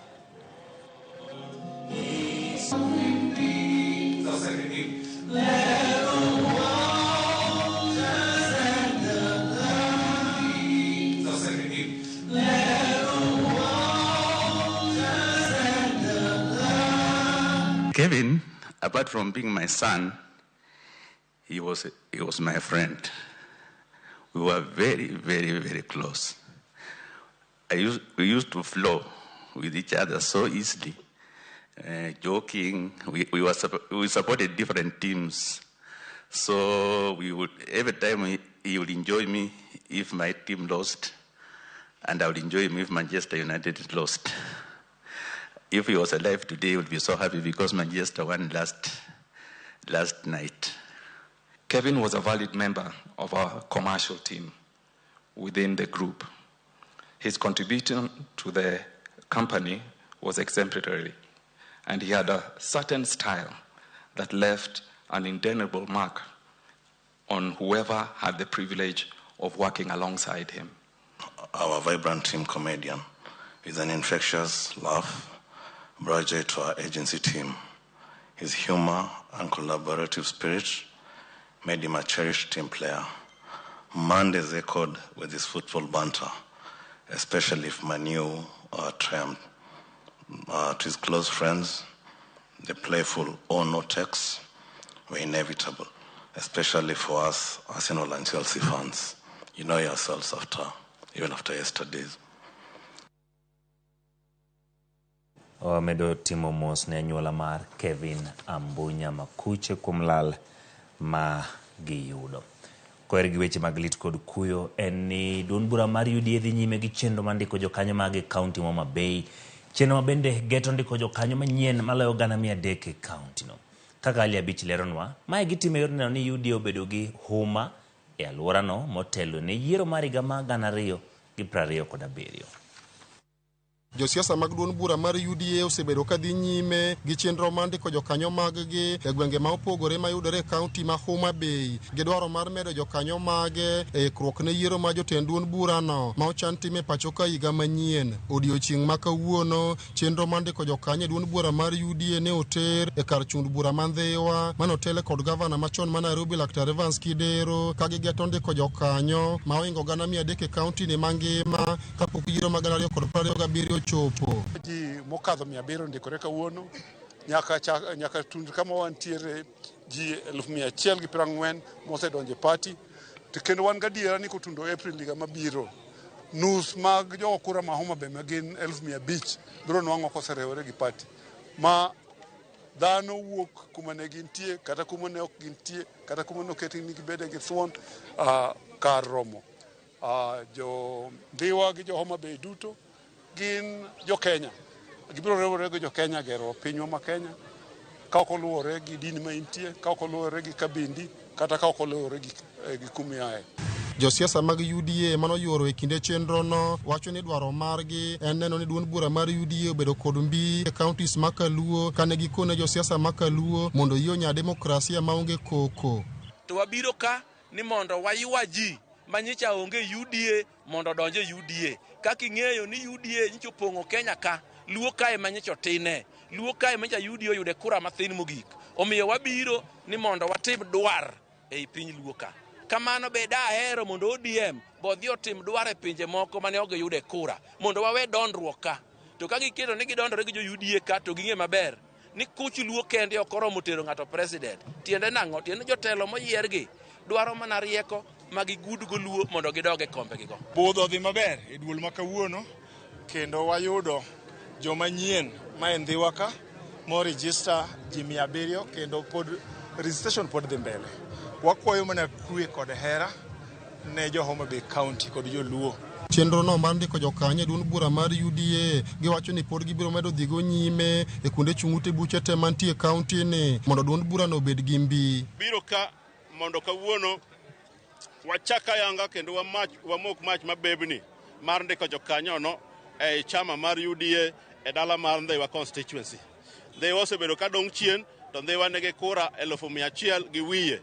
Kevin, apart from being my son, he was my friend. We were very, very, very close. We used to flow with each other so easily, joking. We supported different teams, so we would every time he would enjoy me if my team lost, and I would enjoy him if Manchester United lost. If he was alive today, he would be so happy because Manchester won last night.
Kevin was a valid member of our commercial team within the group. His contribution to the company was exemplary, and he had a certain style that left an indelible mark on whoever had the privilege of working alongside him.
Our vibrant team comedian with an infectious laugh brought joy to our agency team. His humor and collaborative spirit made him a cherished team player. Mondays echoed with his football banter, especially if Manu triumphed. To his close friends, the playful oh no texts were inevitable, especially for us Arsenal and Chelsea fans. You know yourselves even after yesterday's.
Wamedo timo mos ne anyuola mar Kevin Ambunya Makuche kuom lal ma giyudo. Koher gi weche mag lit kod kuyo en ni duond bura mar UDA dhi nyime gi chenro mar ndiko jokanyo mag e kaunti ma Homa Bay. Chenro ma bende geto ndiko jokanyo manyien maloyo 300,000 e kaunti no. Kaka Ali Abich leronwa, mae gitimo e yor neno ni UDA obedo gi huma e alworano motelo ne yiero mar higa mar 2027.
Josiasa mag duond bura mar UDA osebedo ka dhi nyime gi chenro mar ndiko jokanyo mag-gi e gwenge ma opogore mayudore e kaunti ma Homa Bay. Gidwaro mar medo jokanyo mage e ikruok ne yiero mar jotend duond burano ma ochan time e pacho ka higa manyien. Odiochieng' ma kawuono, chenro mar ndiko jokanyo e duond bura mar UDA ne oter e kar chund bura ma Ndhiwa manotele kod gavana machon ma Nairobi Laktar Evans Kidero ka gigeto ndiko jokanyo ma ohingo 300,000 e kaunti ni mangima kapok yiero mag 2027 chopo.
Ji mokadho 700 ndikore kawuono nyaka tund kama wantiere ji 140,000 mosedonjo e party, to kendo wan gadiera ni kotundo April higa mabiro nus mag jogo kura ma Homa Bay ma gin 500,000 biro nwang'o koseriwore gi party ma dhano wuok kuma ne gintie kata kuma ne ok gintie kata kuma ne oketgi ni gibede gi thuon kar romo. Jo Ndhiwa gi jo Homa Bay duto gin jo Kenya. Gibiro riwore gi jo Kenya gero pinywa ma Kenya ka ok oluwore gi dini ma intie, ka ok oluwore gi kabindi, kata ka ok oluwore gi kumiaye.
Josiasa mag UDA manoyuoro e kinde chenrono wacho ni dwaro margi en neno ni duond bura mar UDA obedo kod mbi e counties ma Kaluo kane gikone josiasa ma Kaluo mondo yie onya demokrasia maonge koko.
To wabiro ka ni mondo waywa ji manyicha onge UDA mondo odonj e UDA. Kaka ing'eyo ni UDA nyicha opong'o Kenya ka, Luo kae manyicha otine, Luo kae manyicha UDA oyude kura mathin mogik. Omiyo wabiro ni mondo watim dwar ei piny Luo ka. Kamano be dahero mondo ODM bodhi otim dwar e pinje moko mane ok giyude kura, mondo wawe dondruok ka. To ka giketo ni gidondore gi jo UDA ka to ging'e maber ni kuch Luo kende ok oromo tero ng'ato president. Tiende nang'o? Tiende jotelo moyiergi dwaro mana rieko ma gigudgo Luo mondo gidog e kombegigo.
Budho odhi maber e duol ma kawuono kendo wayudo joma nyien ma e Ndhiwa ka mo register ji 700 kendo pod registration pod dhi mbele. Wakwayo mana kwe kod hera ne jo Homa Bay County kod joluo.
Chenro no mar ndiko jokanyo e duond bura mar UDA giwacho ni pod gibiro medo dhigo nyime e kuonde chung' ute buche te mantie e kaunti ni mondo duond burano obed gi mbi.
Biro ka mondo kawuono wachak ayanga kendo wamok mach mabebni mar ndiko jokanyono e chama mar UDA e dala mar Ndhiwa constituency. Ndhiwa osebedo ka dong' chien to Ndhiwa nigi kura 100,000 gi wiye.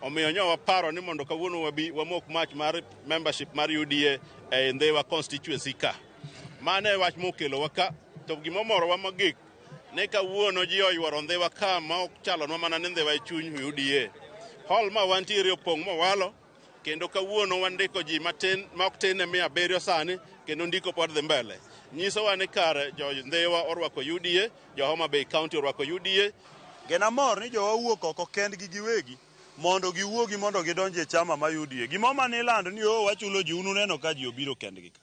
Omiyo nyo waparo ni mondo kawuono wabi wamok mach mar membership mar UDA e Ndhiwa constituency ka. Mano e wach mokelowa ka, to gimomorowa mogik ne kawuono ji oyuoro Ndhiwa ka ma ok chalonwa mana ni Ndhiwa e chuny UDA. Hall ma wantiere opong' mowalo kendo kawuono wandiko ji matin ma ok tin ne 700 sani kendo ndiko pod dhi mbele. Nyisowa ni kare jo Ndhiwa orwako UDA, jo Homa Bay County orwako UDA.
Kendo amor ni jowa wuok oko kendgi giwegi mondo giwuogi mondo gidonj e chama ma UDA. Gimoro mane ilando ni oh wachulo ji, un uneno ka ji obiro kendgi ka.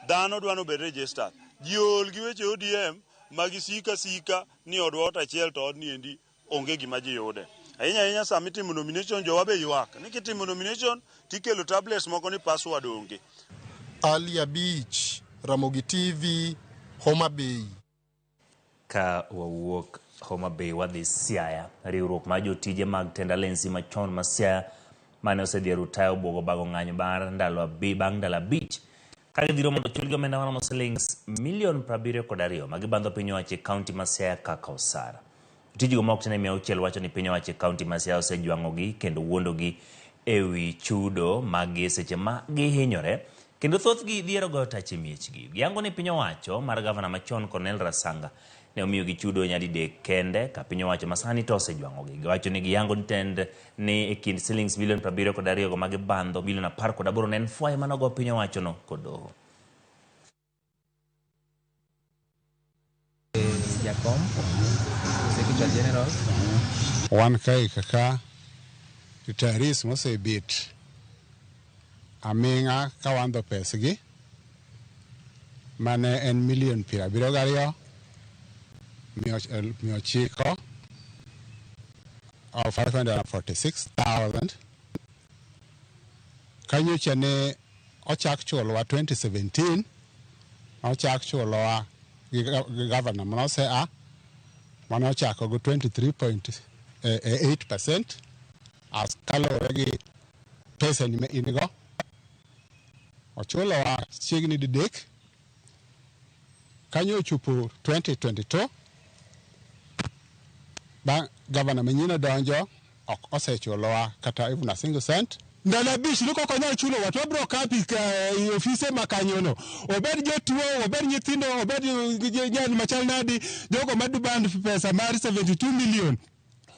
Dhano dwa nobed registered. Ji ool gi weche ODM ma gisiko asika ni odwa ot achiel to odni endi onge gima ji yude. Ahinya ahinya sama itimo nomination jowa be ywak ni kitimo nomination tikelo tablets moko ni password onge.
Ali Abich, Ramogi TV, Homa Bay.
Ka wawuok Homa Bay wadhi Siaya. Riwruok mar jotije mag tend alensi machon ma Siaya mane osedhi e rutaya obwogo bago ng'anyo mar ndalo abi, bang' ndalo abich ka gidhiro mondo ochulgi omenda maromo silings milion 72 ma gibandho piny owacho e kaunti ma Siaya kaka osara. Jotijego ma ok tin e 600 wacho ni piny owacho e kaunti ma Siaya osejwang'ogi kendo wuondogi e wi chudo maggi e seche ma gihinyore kendo thothgi dhiero goyo tach e miechgi. Giyango ni piny owacho mar gavana machon Cornel Rasanga ne omiyogi chudo nyadidek kende ka piny owacho masani to osejwang'ogi. Giwacho ni giyango ni tend ni e kind silings milion 72 go ma gibandho milion 18 ne en fwayo mane ogo piny owachono kod doho.
Jakom, Secretary General.
Wan kae kaka retirees mosebet aming'a ka wandho pesgi mane en milion 72,900 or 546,000 kanyocha ne ochak chulowa 2017 ochak chulowa gi gavana manosea mane ochako go 23.8% as kaluwore gi pesa ni ma in go ochulowa chiegni didek kanyo ochopo 2022 bang' gavana manyien odonjo ok osechulowa kata even a single cent.
Ndalo abich ni kok onyal chulowa to wabiro kapi e ofise ma kanyono. Obed jotuo, obed nyithindo, obed nyal machal nadi, jogo madiband pesa mar 72 million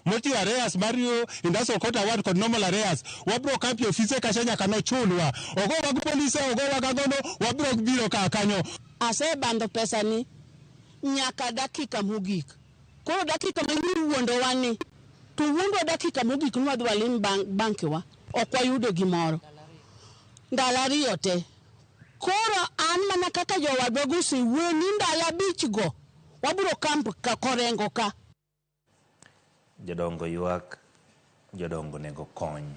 motiyo arrears mar Industrial Court Award kod normal arrears, wabiro kapi ofise kacha nyaka nochulwa. Ogowa gi polise, ogowa gagono, wabiro biro ka kanyo.
Asebandho pesani nyaka dakika mogik. Koro dakika ma iwuondowa ni, to wuondwa dakika mogik ni wadhi walim bankewa, ok wayudo gimoro. Ndalo ariyo te. Koro an mana kaka jowadwa go osewuoyo ni ndalo abich go, wabiro kamp ka Korengo ka.
Jodongo ywak, jodongo nego kony.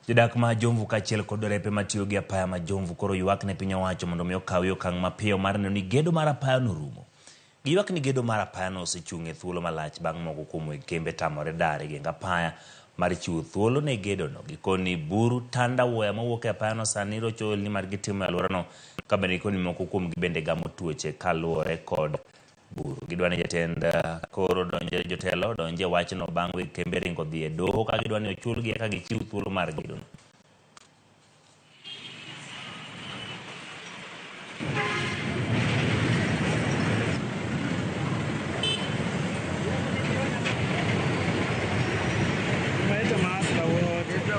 Jodak ma Jomvu kaachiel kod derepe matiyo gi apaya ma Jomvu koro ywak ne piny owacho mondo mi okaw okang' mapiyo mar neno ni gedo mar apaya no rumo. Giywak ni gedo mar apaya no osechung' e thuolo malach bang' moko kuom weg kembe tamore dar e geng apaya mar chiwo thuolo ne gedo no. Gikoni buru tanda wuoya mawuok e apaya no sani rocho ohelni mar gitimo e alworano ka bende gikoni moko kuomgi bende gamo tuoche kaluwore kod buru. Gidwa ni jatend koro donje jotelo donje wachno bang' weg kembe ringo dhi e doho ka gidwa ni ochulgi eka gichiw thuolo mar gedono.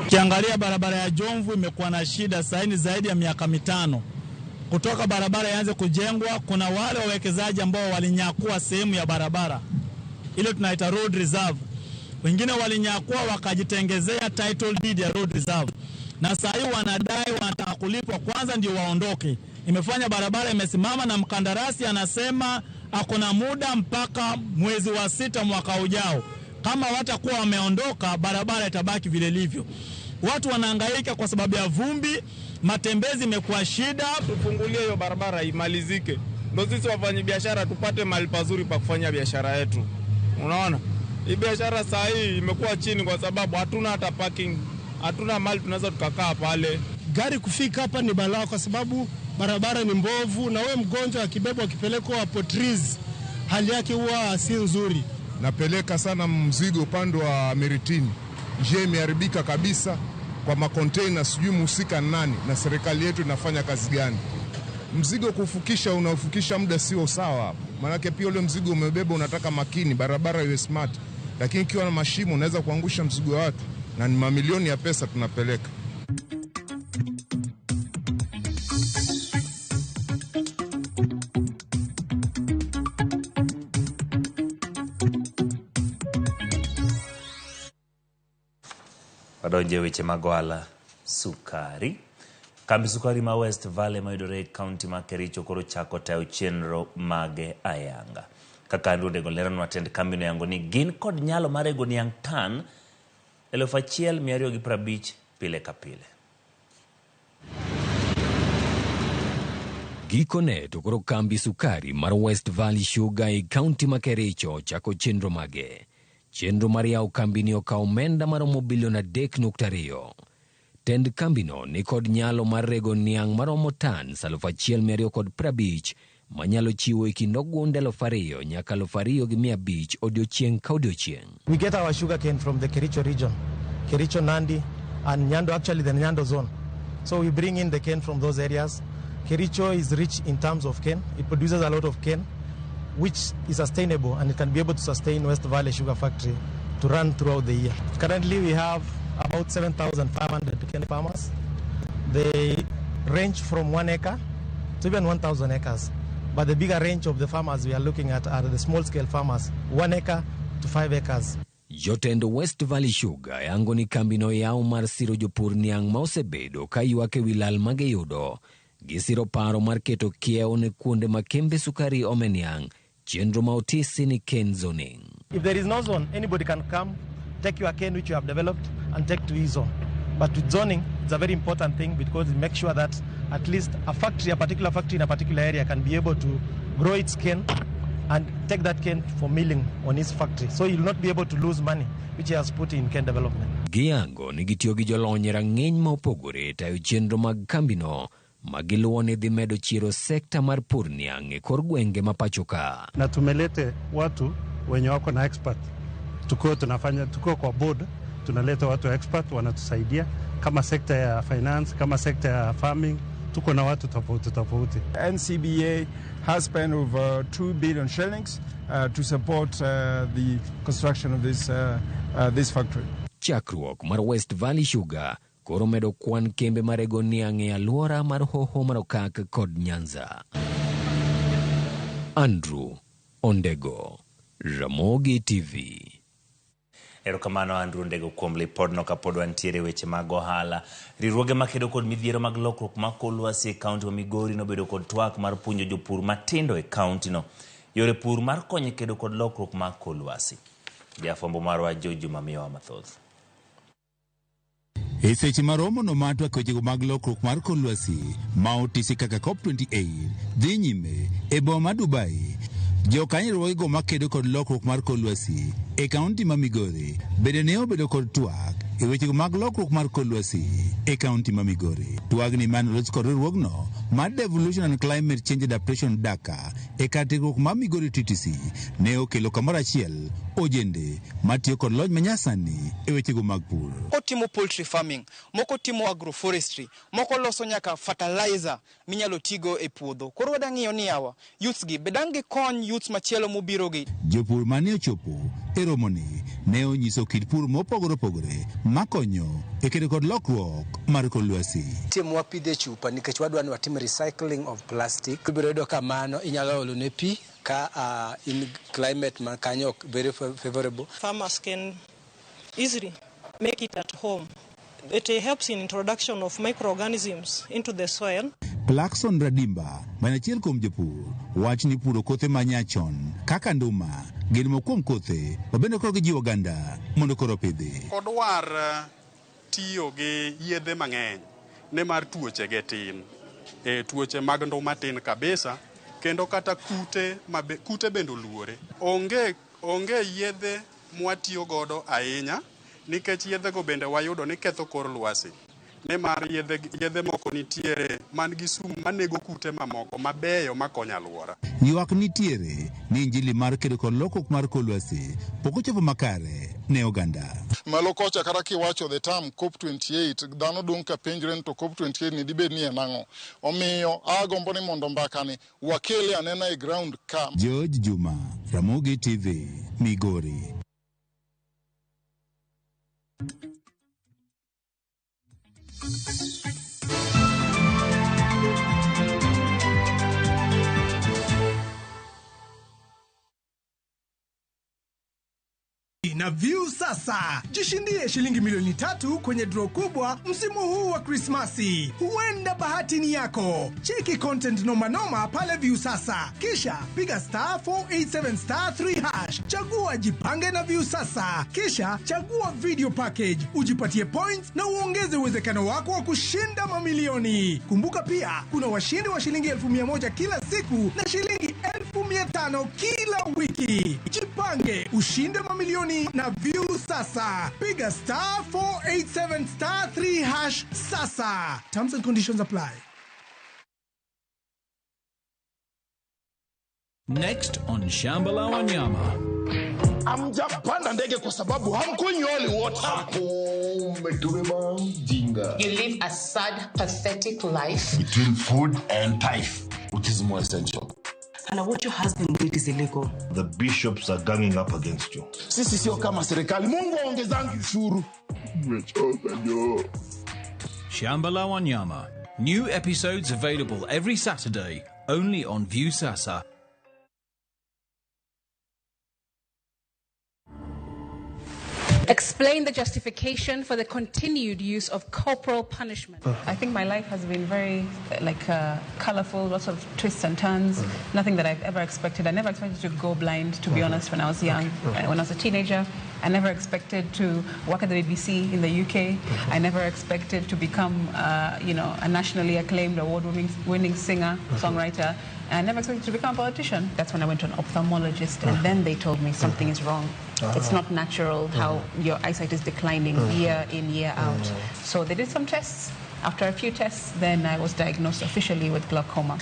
Ukiangalia barabara ya Jomvu imekuwa na shida sasa ni zaidi ya miaka 5 kutoka barabara ianze kujengwa. Kuna wale wawekezaji ambao walinyakua sehemu ya barabara ile tunaita road reserve, wengine walinyakua wakajitengezea title deed ya road reserve, na sasa hivi wanadai wanataka kulipwa kwanza ndio waondoke. Imefanya barabara imesimama, na mkandarasi anasema akona muda mpaka mwezi wa 6 mwaka ujao. Kama watakuwa wameondoka, barabara itabaki vile ilivyo. Watu wanahangaika kwa sababu ya vumbi, matembezi imekuwa shida.
Tufungulie hiyo barabara imalizike, ndio sisi wafanyabiashara tupate mahali pazuri pa kufanya biashara yetu. Unaona? Hii biashara saa hii imekuwa chini kwa sababu hatuna hata parking, hatuna mahali tunaweza tukakaa pale.
Gari kufika hapa ni balaa kwa sababu barabara ni mbovu, na wewe mgonjwa akibebwa akipelekwa hapo trees, hali yake huwa si nzuri.
Napeleka sana mzigo upande wa Miritini. Njia imeharibika kabisa kwa makonteina, sijui mhusika nani na serikali yetu inafanya kazi gani. Mzigo kufukisha, unaufukisha muda sio sawa. Maanake pia ule mzigo umebeba unataka makini, barabara iwe smart. Lakini ikiwa na mashimo unaweza kuangusha mzigo wa watu, na ni mamilioni ya pesa tunapeleka.
Wadonjo e weche mag ohala sukari. Kambi sukari ma West Valley mayudore e kaunti ma Kericho koro chako tayo chenro mage ayanga. Kaka Andrew Odego leronwa, tend kambino yango ni gin kod nyalo mar rego niang' tan 1250 pile ka pile.
Gikone to koro kambi sukari mar West Valley Sugar e kaunti ma Kericho chako chenro mage. Chenro mar yawo kambini okawo omenda maromo bilion 3.2. Tend kambino ni kod nyalo mar rego niang' maromo tans 1250 manyalo chiwo e kind ogunde 2000 nyaka 2500 odiochieng' ka odiochieng'.
We get our sugarcane from the Kericho region, Kericho, Nandi, and Nyando, actually the Nyando zone. So we bring in the cane from those areas. Kericho is rich in terms of cane. It produces a lot of cane, which is sustainable, and it can be able to sustain West Valley Sugar Factory to run throughout the year. Currently, we have about 7,500 cane farmers. They range from 1 acre to even 1,000 acres. But the bigger range of the farmers we are looking at are the small-scale farmers, 1 acre to 5 acres.
Jotend West Valley Sugar yango ni kambino yaw mar siro jopur niang' ma osebedo ka ywak e wi lal ma giyudo. Gisiro paro mar keto kiewo ne kuonde ma kembe sukari ome niang', chenro ma otisi ni cane zoning.
If there is no zone, anybody can come, take your cane which you have developed and take to his zone. But with zoning, it's a very important thing because it makes sure that at least a factory, a particular factory in a particular area can be able to grow its cane and take that cane for milling on its factory. So you'll not be able to lose money which he has put in cane development.
Giyango ni gitiyo gi jolony e rang'iny ma opogore e tayo chenro mag kambino ma giluwo ni dhi medo chiero sekta mar pur niang' e kor gwenge ma pacho ka.
Na tumelete watu wenye wako na expert, tukiwa tunafanya, tukiwa kwa board tunaleta watu expert wanatusaidia, kama sekta ya finance, kama sekta ya farming, tuko na watu tofauti tofauti.
NCBA has spent over 2 billion shillings to support the construction of this factory.
Chakruok mar West Valley Sugar koro medo kwan kembe marego niang' e alwora mar Hoho mar Okak kod Nyanza. Andrew Ondego, Ramogi TV.
Erokamano Andrew Ondego kuom lipodno. Kapod wantiere weche mag ohala, riwruoge makedo kod midhiero mag lokruok mag kor lwasi e kaunti ma Migori nobedo kod twak mar puonjo jopur matindo e kaunti no yore pur mar konyo e kedo kod lokruok mag kor lwasi. Jafwambo marwa Jojo mamiyowa mathoth.
E seche ma romono mar twak wechego mag lokruok mar kor lwasi ma otisi kaka COP28 dhi nyime e boma ma Dubai, jokanyo riwruogego makedo kod lokruok mar kor lwasi e kaunti ma Migori bende ne obedo kod twak e wechego mag lokruok mar kor lwasi e kaunti ma Migori. Twagni mane olos kod riwruogno mar Devolution and Climate Change Adaptation Dhaka e kar tiegruok ma Migori TTC ne okelo kamoro achiel ojende matiyo kod lony manyasani e wechego mag pur.
Moko timo poultry farming, moko timo agroforestry, moko loso nyaka fertilizer minyalo tigo e puodho. Koro wadwa ng'iyo ni yawa, youths gi, be dang' gikony youths machielo mobiro gi.
Jopur mane ochopo e romoni ne onyiso kit pur mopogore opogore makonyo e kedo kod lokruok mar kor lwasi.
Tim wapidhe chupa nikech wadwa ni watim recycling of plastic. Ibiro yudo ka mano inyalo olo ne pi ka in climate ma kanyo ok very favorable.
Farmers can easily make it at home. It helps in introduction of microorganisms into the soil.
Plaxon Radimba, man achiel kuom jopur, wach ni puro kothe manyachon kaka nduma gin moko kuom kothe ma bende koro gijiwo oganda mondo koro opidhi.
Odwar tiyo gi yedhe mang'eny nimar tuoche ge tin. Tuoche mag nduma tin kabisa kendo kata kute kute bende oluore. Onge yedhe mwatiyo godo ahinya nikech yedhego bende wayudo ni ketho kor lwasi. Nimar yedhe moko nitiere man gi sum manego kute mamoko mabeyo makonyo alwora.
Ywak nitiere ni injili mar kedo kod lokruok mar kor lwasi pok ochopo makare ne oganda.
Malo kocha kata kiwacho the term COP28, dhano dong' ka penjre ni to COP28 ni dibed ni en ang'o. Omiyo agombo ni mondo mbakani wakele anena e ground ka.
George Juma, Ramogi TV, Migori.
na Viusasa. Jishindie shilingi milioni 3 kwenye draw kubwa msimu huu wa Krismasi. Huenda bahati ni yako. Cheki content noma noma pale Viusasa, kisha piga *487*3#, chagua jipange na Viusasa, kisha chagua video package, ujipatie points na uongeze uwezekano wako wa kushinda mamilioni. Kumbuka pia kuna washindi wa shilingi 100,000 kila siku na shilingi 500,000 kila wiki. Jipange ushinde mamilioni na Viusasa. Piga *487*3# sasa. Terms and conditions apply.
Next on Shamba la Wanyama.
Hamjapanda ndege kwa sababu hamkunywi holy water.
Umetubeba mjinga.
You live a sad, pathetic life.
Between food and tithe, which is more essential?
And what your husband did is illegal.
The bishops are ganging up against you.
Sisi sio kama serikali. Mungu aongezangi ushuru.
Nimechoka jo.
Shamba la Wanyama. New episodes available every Saturday, only on Viusasa.
Explain the justification for the continued use of corporal punishment.
I think my life has been very colorful, lots of twists and turns, nothing that I've ever expected. I never expected to go blind, to be honest, when I was young. When I was a teenager, I never expected to work at the BBC in the UK. I never expected to become, a nationally acclaimed award-winning winning singer, songwriter. And I never expected to become a politician. That's when I went to an ophthalmologist, and then they told me something is wrong. It's not natural how your eyesight is declining year in, year out. So they did some tests. After a few tests, then I was diagnosed officially with glaucoma.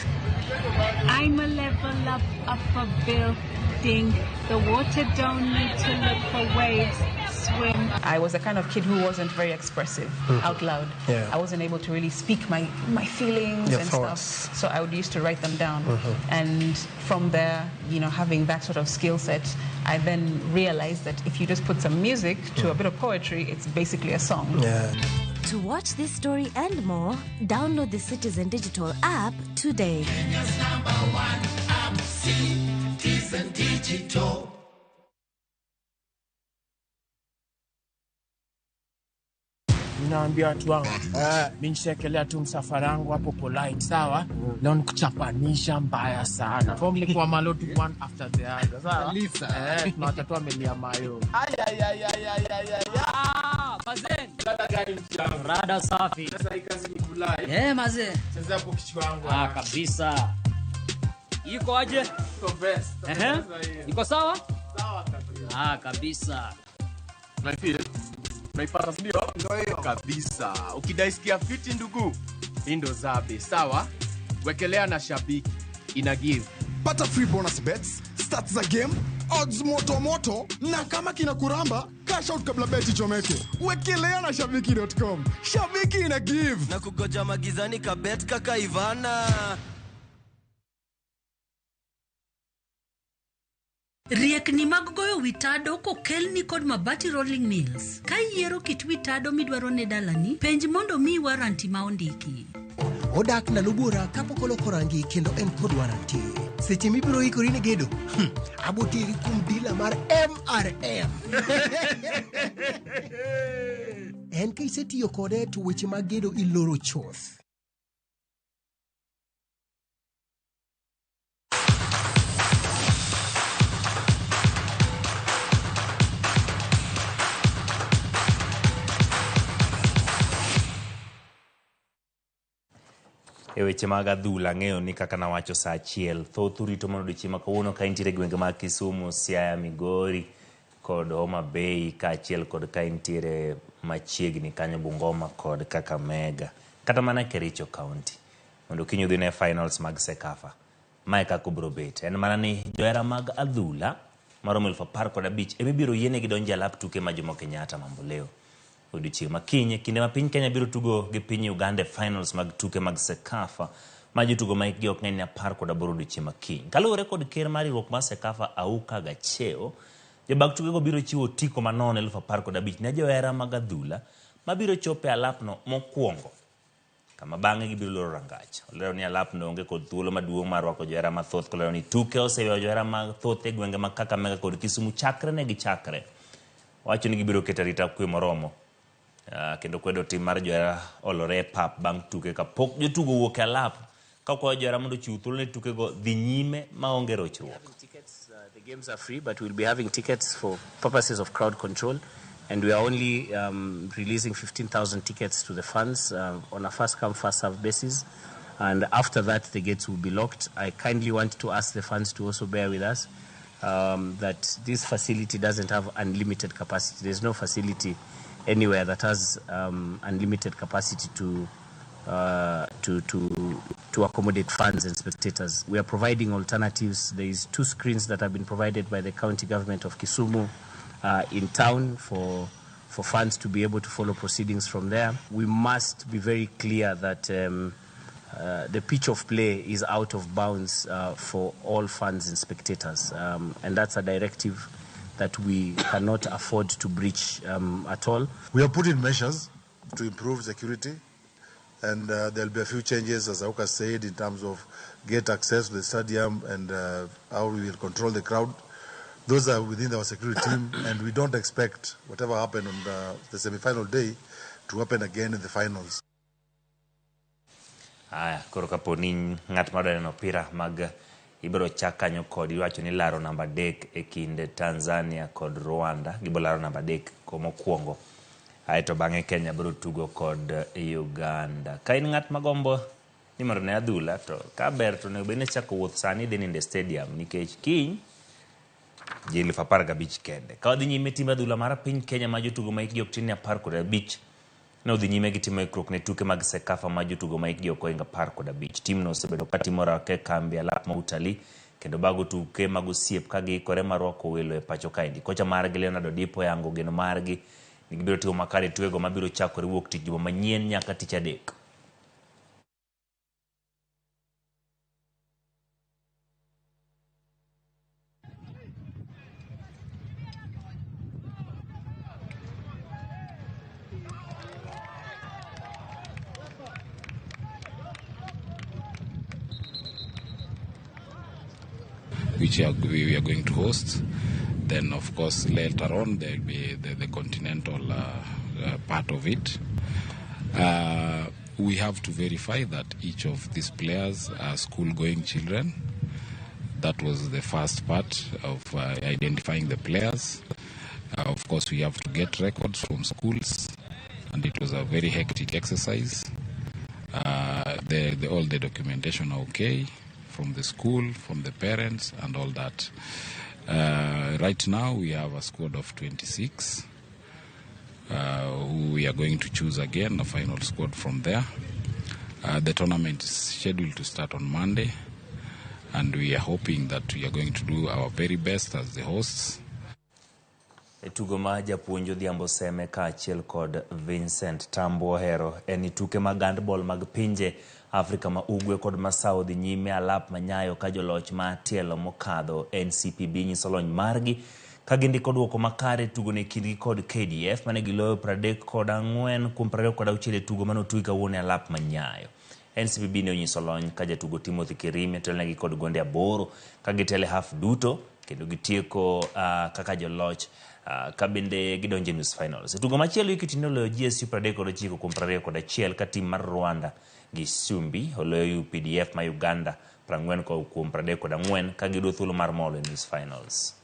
I'm a level up, up a building. The water don't need to look for waves. Swim.
I was the kind of kid who wasn't very expressive out loud. I wasn't able to really speak my feelings
Your
and
thoughts.
stuff. So I would used to write them down. And from there, having that sort of skill set, I then realized that if you just put some music to a bit of poetry, it's basically a song.
To watch this story and more, download the Citizen Digital app today.
Kenya's number one app, Citizen Digital.
Ninaambia watu wangu, mi nishaekelea tu msafara wangu hapo polite, sawa? Leo nikuchapanisha mbaya sana. Form ni kwa malo tu one after the other, sawa?
Kabisa.
Eh, tunawacha tu amelia mayo.
Ay, ay, ay, ay, ay, ay, ay.
Ah, mazee.
Dada gani mchango?
Rada safi.
Sasa hii kazi ni kulai.
Eh, mazee.
Chezea hapo kichwa wangu.
Ah, kabisa. Iko aje?
Iko best.
Ehe. Iko sawa?
Sawa kabisa.
Ah, kabisa.
Unaifeel? Unaipata sindio?
Ndio hiyo.
Kabisa. Ukidaisikia fiti ndugu, hii ndo zabe, sawa? Wekelea na shabiki. Ina give.
Pata free bonus bets, stats za game, odds moto moto na kama kina kuramba, cash out kabla beti ichomeke. Wekelea na shabiki.com. Shabiki ina give.
Na kugoja magizani kabet kaka Ivana.
Riekni mag goyo wi tado kokelni kod Mabati Rolling Mills. Ka iyiero kit wi tado midwaro ne dalani, penj mondo miyi waranti ma ondiki.
Odak ndalo buora kapok oloko rangi kendo en kod waranti. Seche mibiro ikori ne gedo, aboteri kuom dila mar MRM. En ka isetiyo kode to weche mag gedo iloro chuth.
E weche mag adhula, ang'eyo ni kaka nawacho saa achiel, thoth urito mondo odiochieng' ma kawuono ka intiere e gwenge mag Kisumu, Siaya, Migori kod Homa Bay kaachiel kod ka intiere machiegni kanyo Bungoma kod Kakamega kata mana Kericho County mondo kiny udhi ne finals mag CECAFA. Mae kaka obiro bet en mana ni johera mag adhula maromo 15,000 ema ibiro yienegi donjo e alap tuke ma Jomo Kenyatta Mamboleo odiochieng' ma kiny, kinde ma piny Kenya biro tugo gi piny Uganda e finals mag tuke mag CECAFA ma jotugo ma hikgi ok ng'eny ne 18 odiochieng' ma kiny. Kaluwore kod ker mar riwruok mar CECAFA Auka Gacheo, jobag tukego biro chiwo otiko manono 15,000 ne johera mag adhula mabiro chopo e alapno mokwongo, kama bang'e gibiro loro rangach. Olero ni alapno onge kod thuolo maduong' mar rwako johera mathoth, kolero ni tuke oseywayo johera mathoth e gwenge mag Kakamega kod Kisumu chakre ne gichakre. Wacho ni gibiro keto arita kwe moromo kendo kwedo tim mar johera olore e pap bang' tuke kapok jotugo owuok e alap ka okwayo johera mondo ochiw thuolo ne tukego dhi nyime maonge rochruok.
The games are free, but we'll be having tickets for purposes of crowd control. And we are only releasing 15,000 tickets to the fans on a first come, first served basis. And after that, the gates will be locked. I kindly want to ask the fans to also bear with us that this facility doesn't have unlimited capacity. There's no facility anywhere that has unlimited capacity to accommodate fans and spectators. We are providing alternatives. There is 2 screens that have been provided by the county government of Kisumu in town for fans to be able to follow proceedings from there. We must be very clear that the pitch of play is out of bounds for all fans and spectators, and that's a directive that we cannot afford to breach at all.
We are putting measures to improve security, and there'll be a few changes, as Auka said, in terms of gate access to the stadium and how we will control the crowd. Those are within our security team, and we don't expect whatever happened on the semi-final day to happen again in the finals.
Aya, koro kapo ni ng'at madwa neno opira mag ibiro chak kanyo kod iwacho ni laro namba 3 e kind Tanzania kod Rwanda. Gibo laro namba 3 mokwongo. Aeto bang'e Kenya biro tugo kod Uganda. Ka in ng'at magombo ni mondo ne adhula to ka ber to onego bed ni chako wuoth sani idhi nindo e stadium nikech kiny ji 15,000 kende. Ka wadhi nyime timbe adhula mar piny Kenya ma jotugo ma hikgi ok tin ne 15 ne odhi nyime gi timo ikruok ne tuke mag CECAFA ma jotugo ma hikgi ok ohingo 15. Timno osebedo ka timo orako e kambi alap ma utalii kendo bago tuke mag osiep ka giikore mar rwako welo e pacho kaendi. Kocha margi Leonard Odipo oyango geno margi ni gibiro timo makare e tukego mabiro chakore wuok tich juma manyien nyaka tich adek.
Which we are going to host. Then, of course, later on there will be the continental part of it. We have to verify that each of these players are school-going children. That was the first part of identifying the players. Of course, we have to get records from schools, and it was a very hectic exercise. All the documentation are okay, from the school, from the parents, and all that. Right now, we have a squad of 26 who we are going to choose again, a final squad from there. The tournament is scheduled to start on Monday, and we are hoping that we are going to do our very best as the hosts.
E tugo ma japuonj Odhiambo Seme kaachiel kod Vincent Tambo ohero en ni tuke mag handball mag pinje Afrika ma Ugwe kod Masawa dhi nyime alap manyayo ka joloch ma tielo mokadho NCPB nyiso lony margi ka gindiko duoko makare tugo ne kindgi kod KDF mane giloyo 34 kuom 26 e tugo mane otugi kawuono e alap manyayo. NCPB ne onyiso lony ka jatugo Timothy Kirimi otelonegi kod gonde 8 ka gitelo e half duto kendo gitieko kaka joloch ka bende gidonjo e nus finals. E tugo machielo Equity ne oloyo GSU 39 kuom 21 ka tim mar Rwanda gi Sumbi oloyo UPDF ma Uganda 40 kuom 34 ka giyudo thuolo mar molo e nus finals.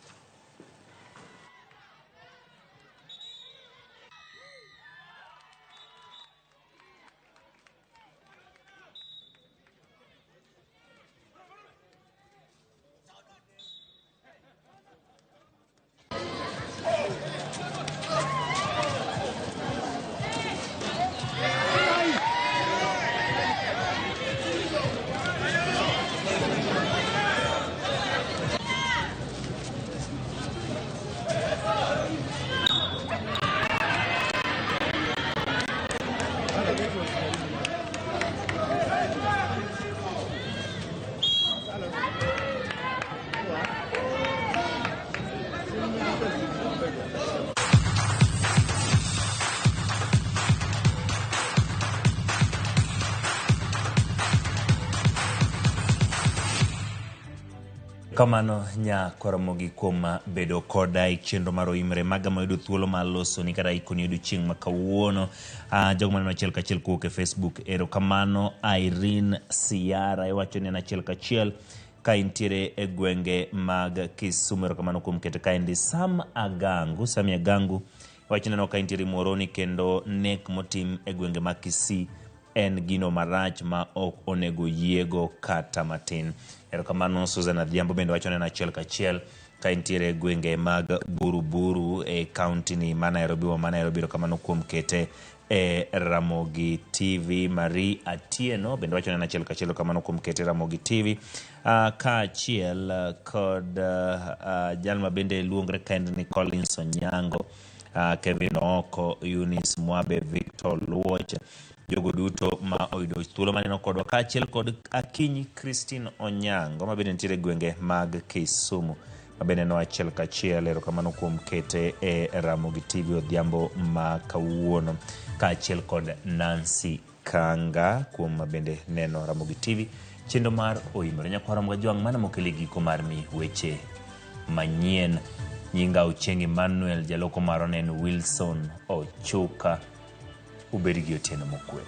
Erokamano nya Koromogi kuom bedo koda e chenro mar Oimre maga mayudo thuolo mar losoni kata ikoni odiochieng' ma kawuono. Jogo maneno achiel kachiel kowuok e Facebook, erokamano Irene Siara iwacho ni en achiel kachiel ka intiere e gwenge mag Kisumu. Erokamano kuom keto kaendi. Sam Agangu, Sami Agangu iwacho neno ka intiere Muhoroni kendo nek motim e gwenge mag Kisii en gino marach ma ok onego yiego kata matin. Erokamano Susan Adhiambo bende wacho neno achiel kachiel ka intiere e gwenge mag Buruburu e kaunti ni ma Nairobi wa ma Nairobi. Erokamano kuom kete e Ramogi TV. Marie Atieno bende wacho neno achiel kachiel, erokamano kuom kete Ramogi TV. Kaachiel kod jal ma bende luongre kaendi ni Collins Onyango, Kevin Ooko, Eunice Mwabe, Victor Luoch, jogo duto ma oyudo thuolo maneno kodwa kaachiel kod Akinyi Christine Onyango ma bende nitiere e gwenge mag Kisumu ma bende neno achiel kachiel. Erokamano kuom kete e Ramogi TV odhiambo ma kawuono kaachiel kod Nancy Kanga kuom ma bende neno Ramogi TV chenro mar Oimore. Nyakwar Ramogi Ajwang' mana mokelo e giko mar mi weche manyien. Nyinga Ochieng' Emmanuel, jaloko marwa ne en Wilson Ochuka. Ubed gi otieno mokwe.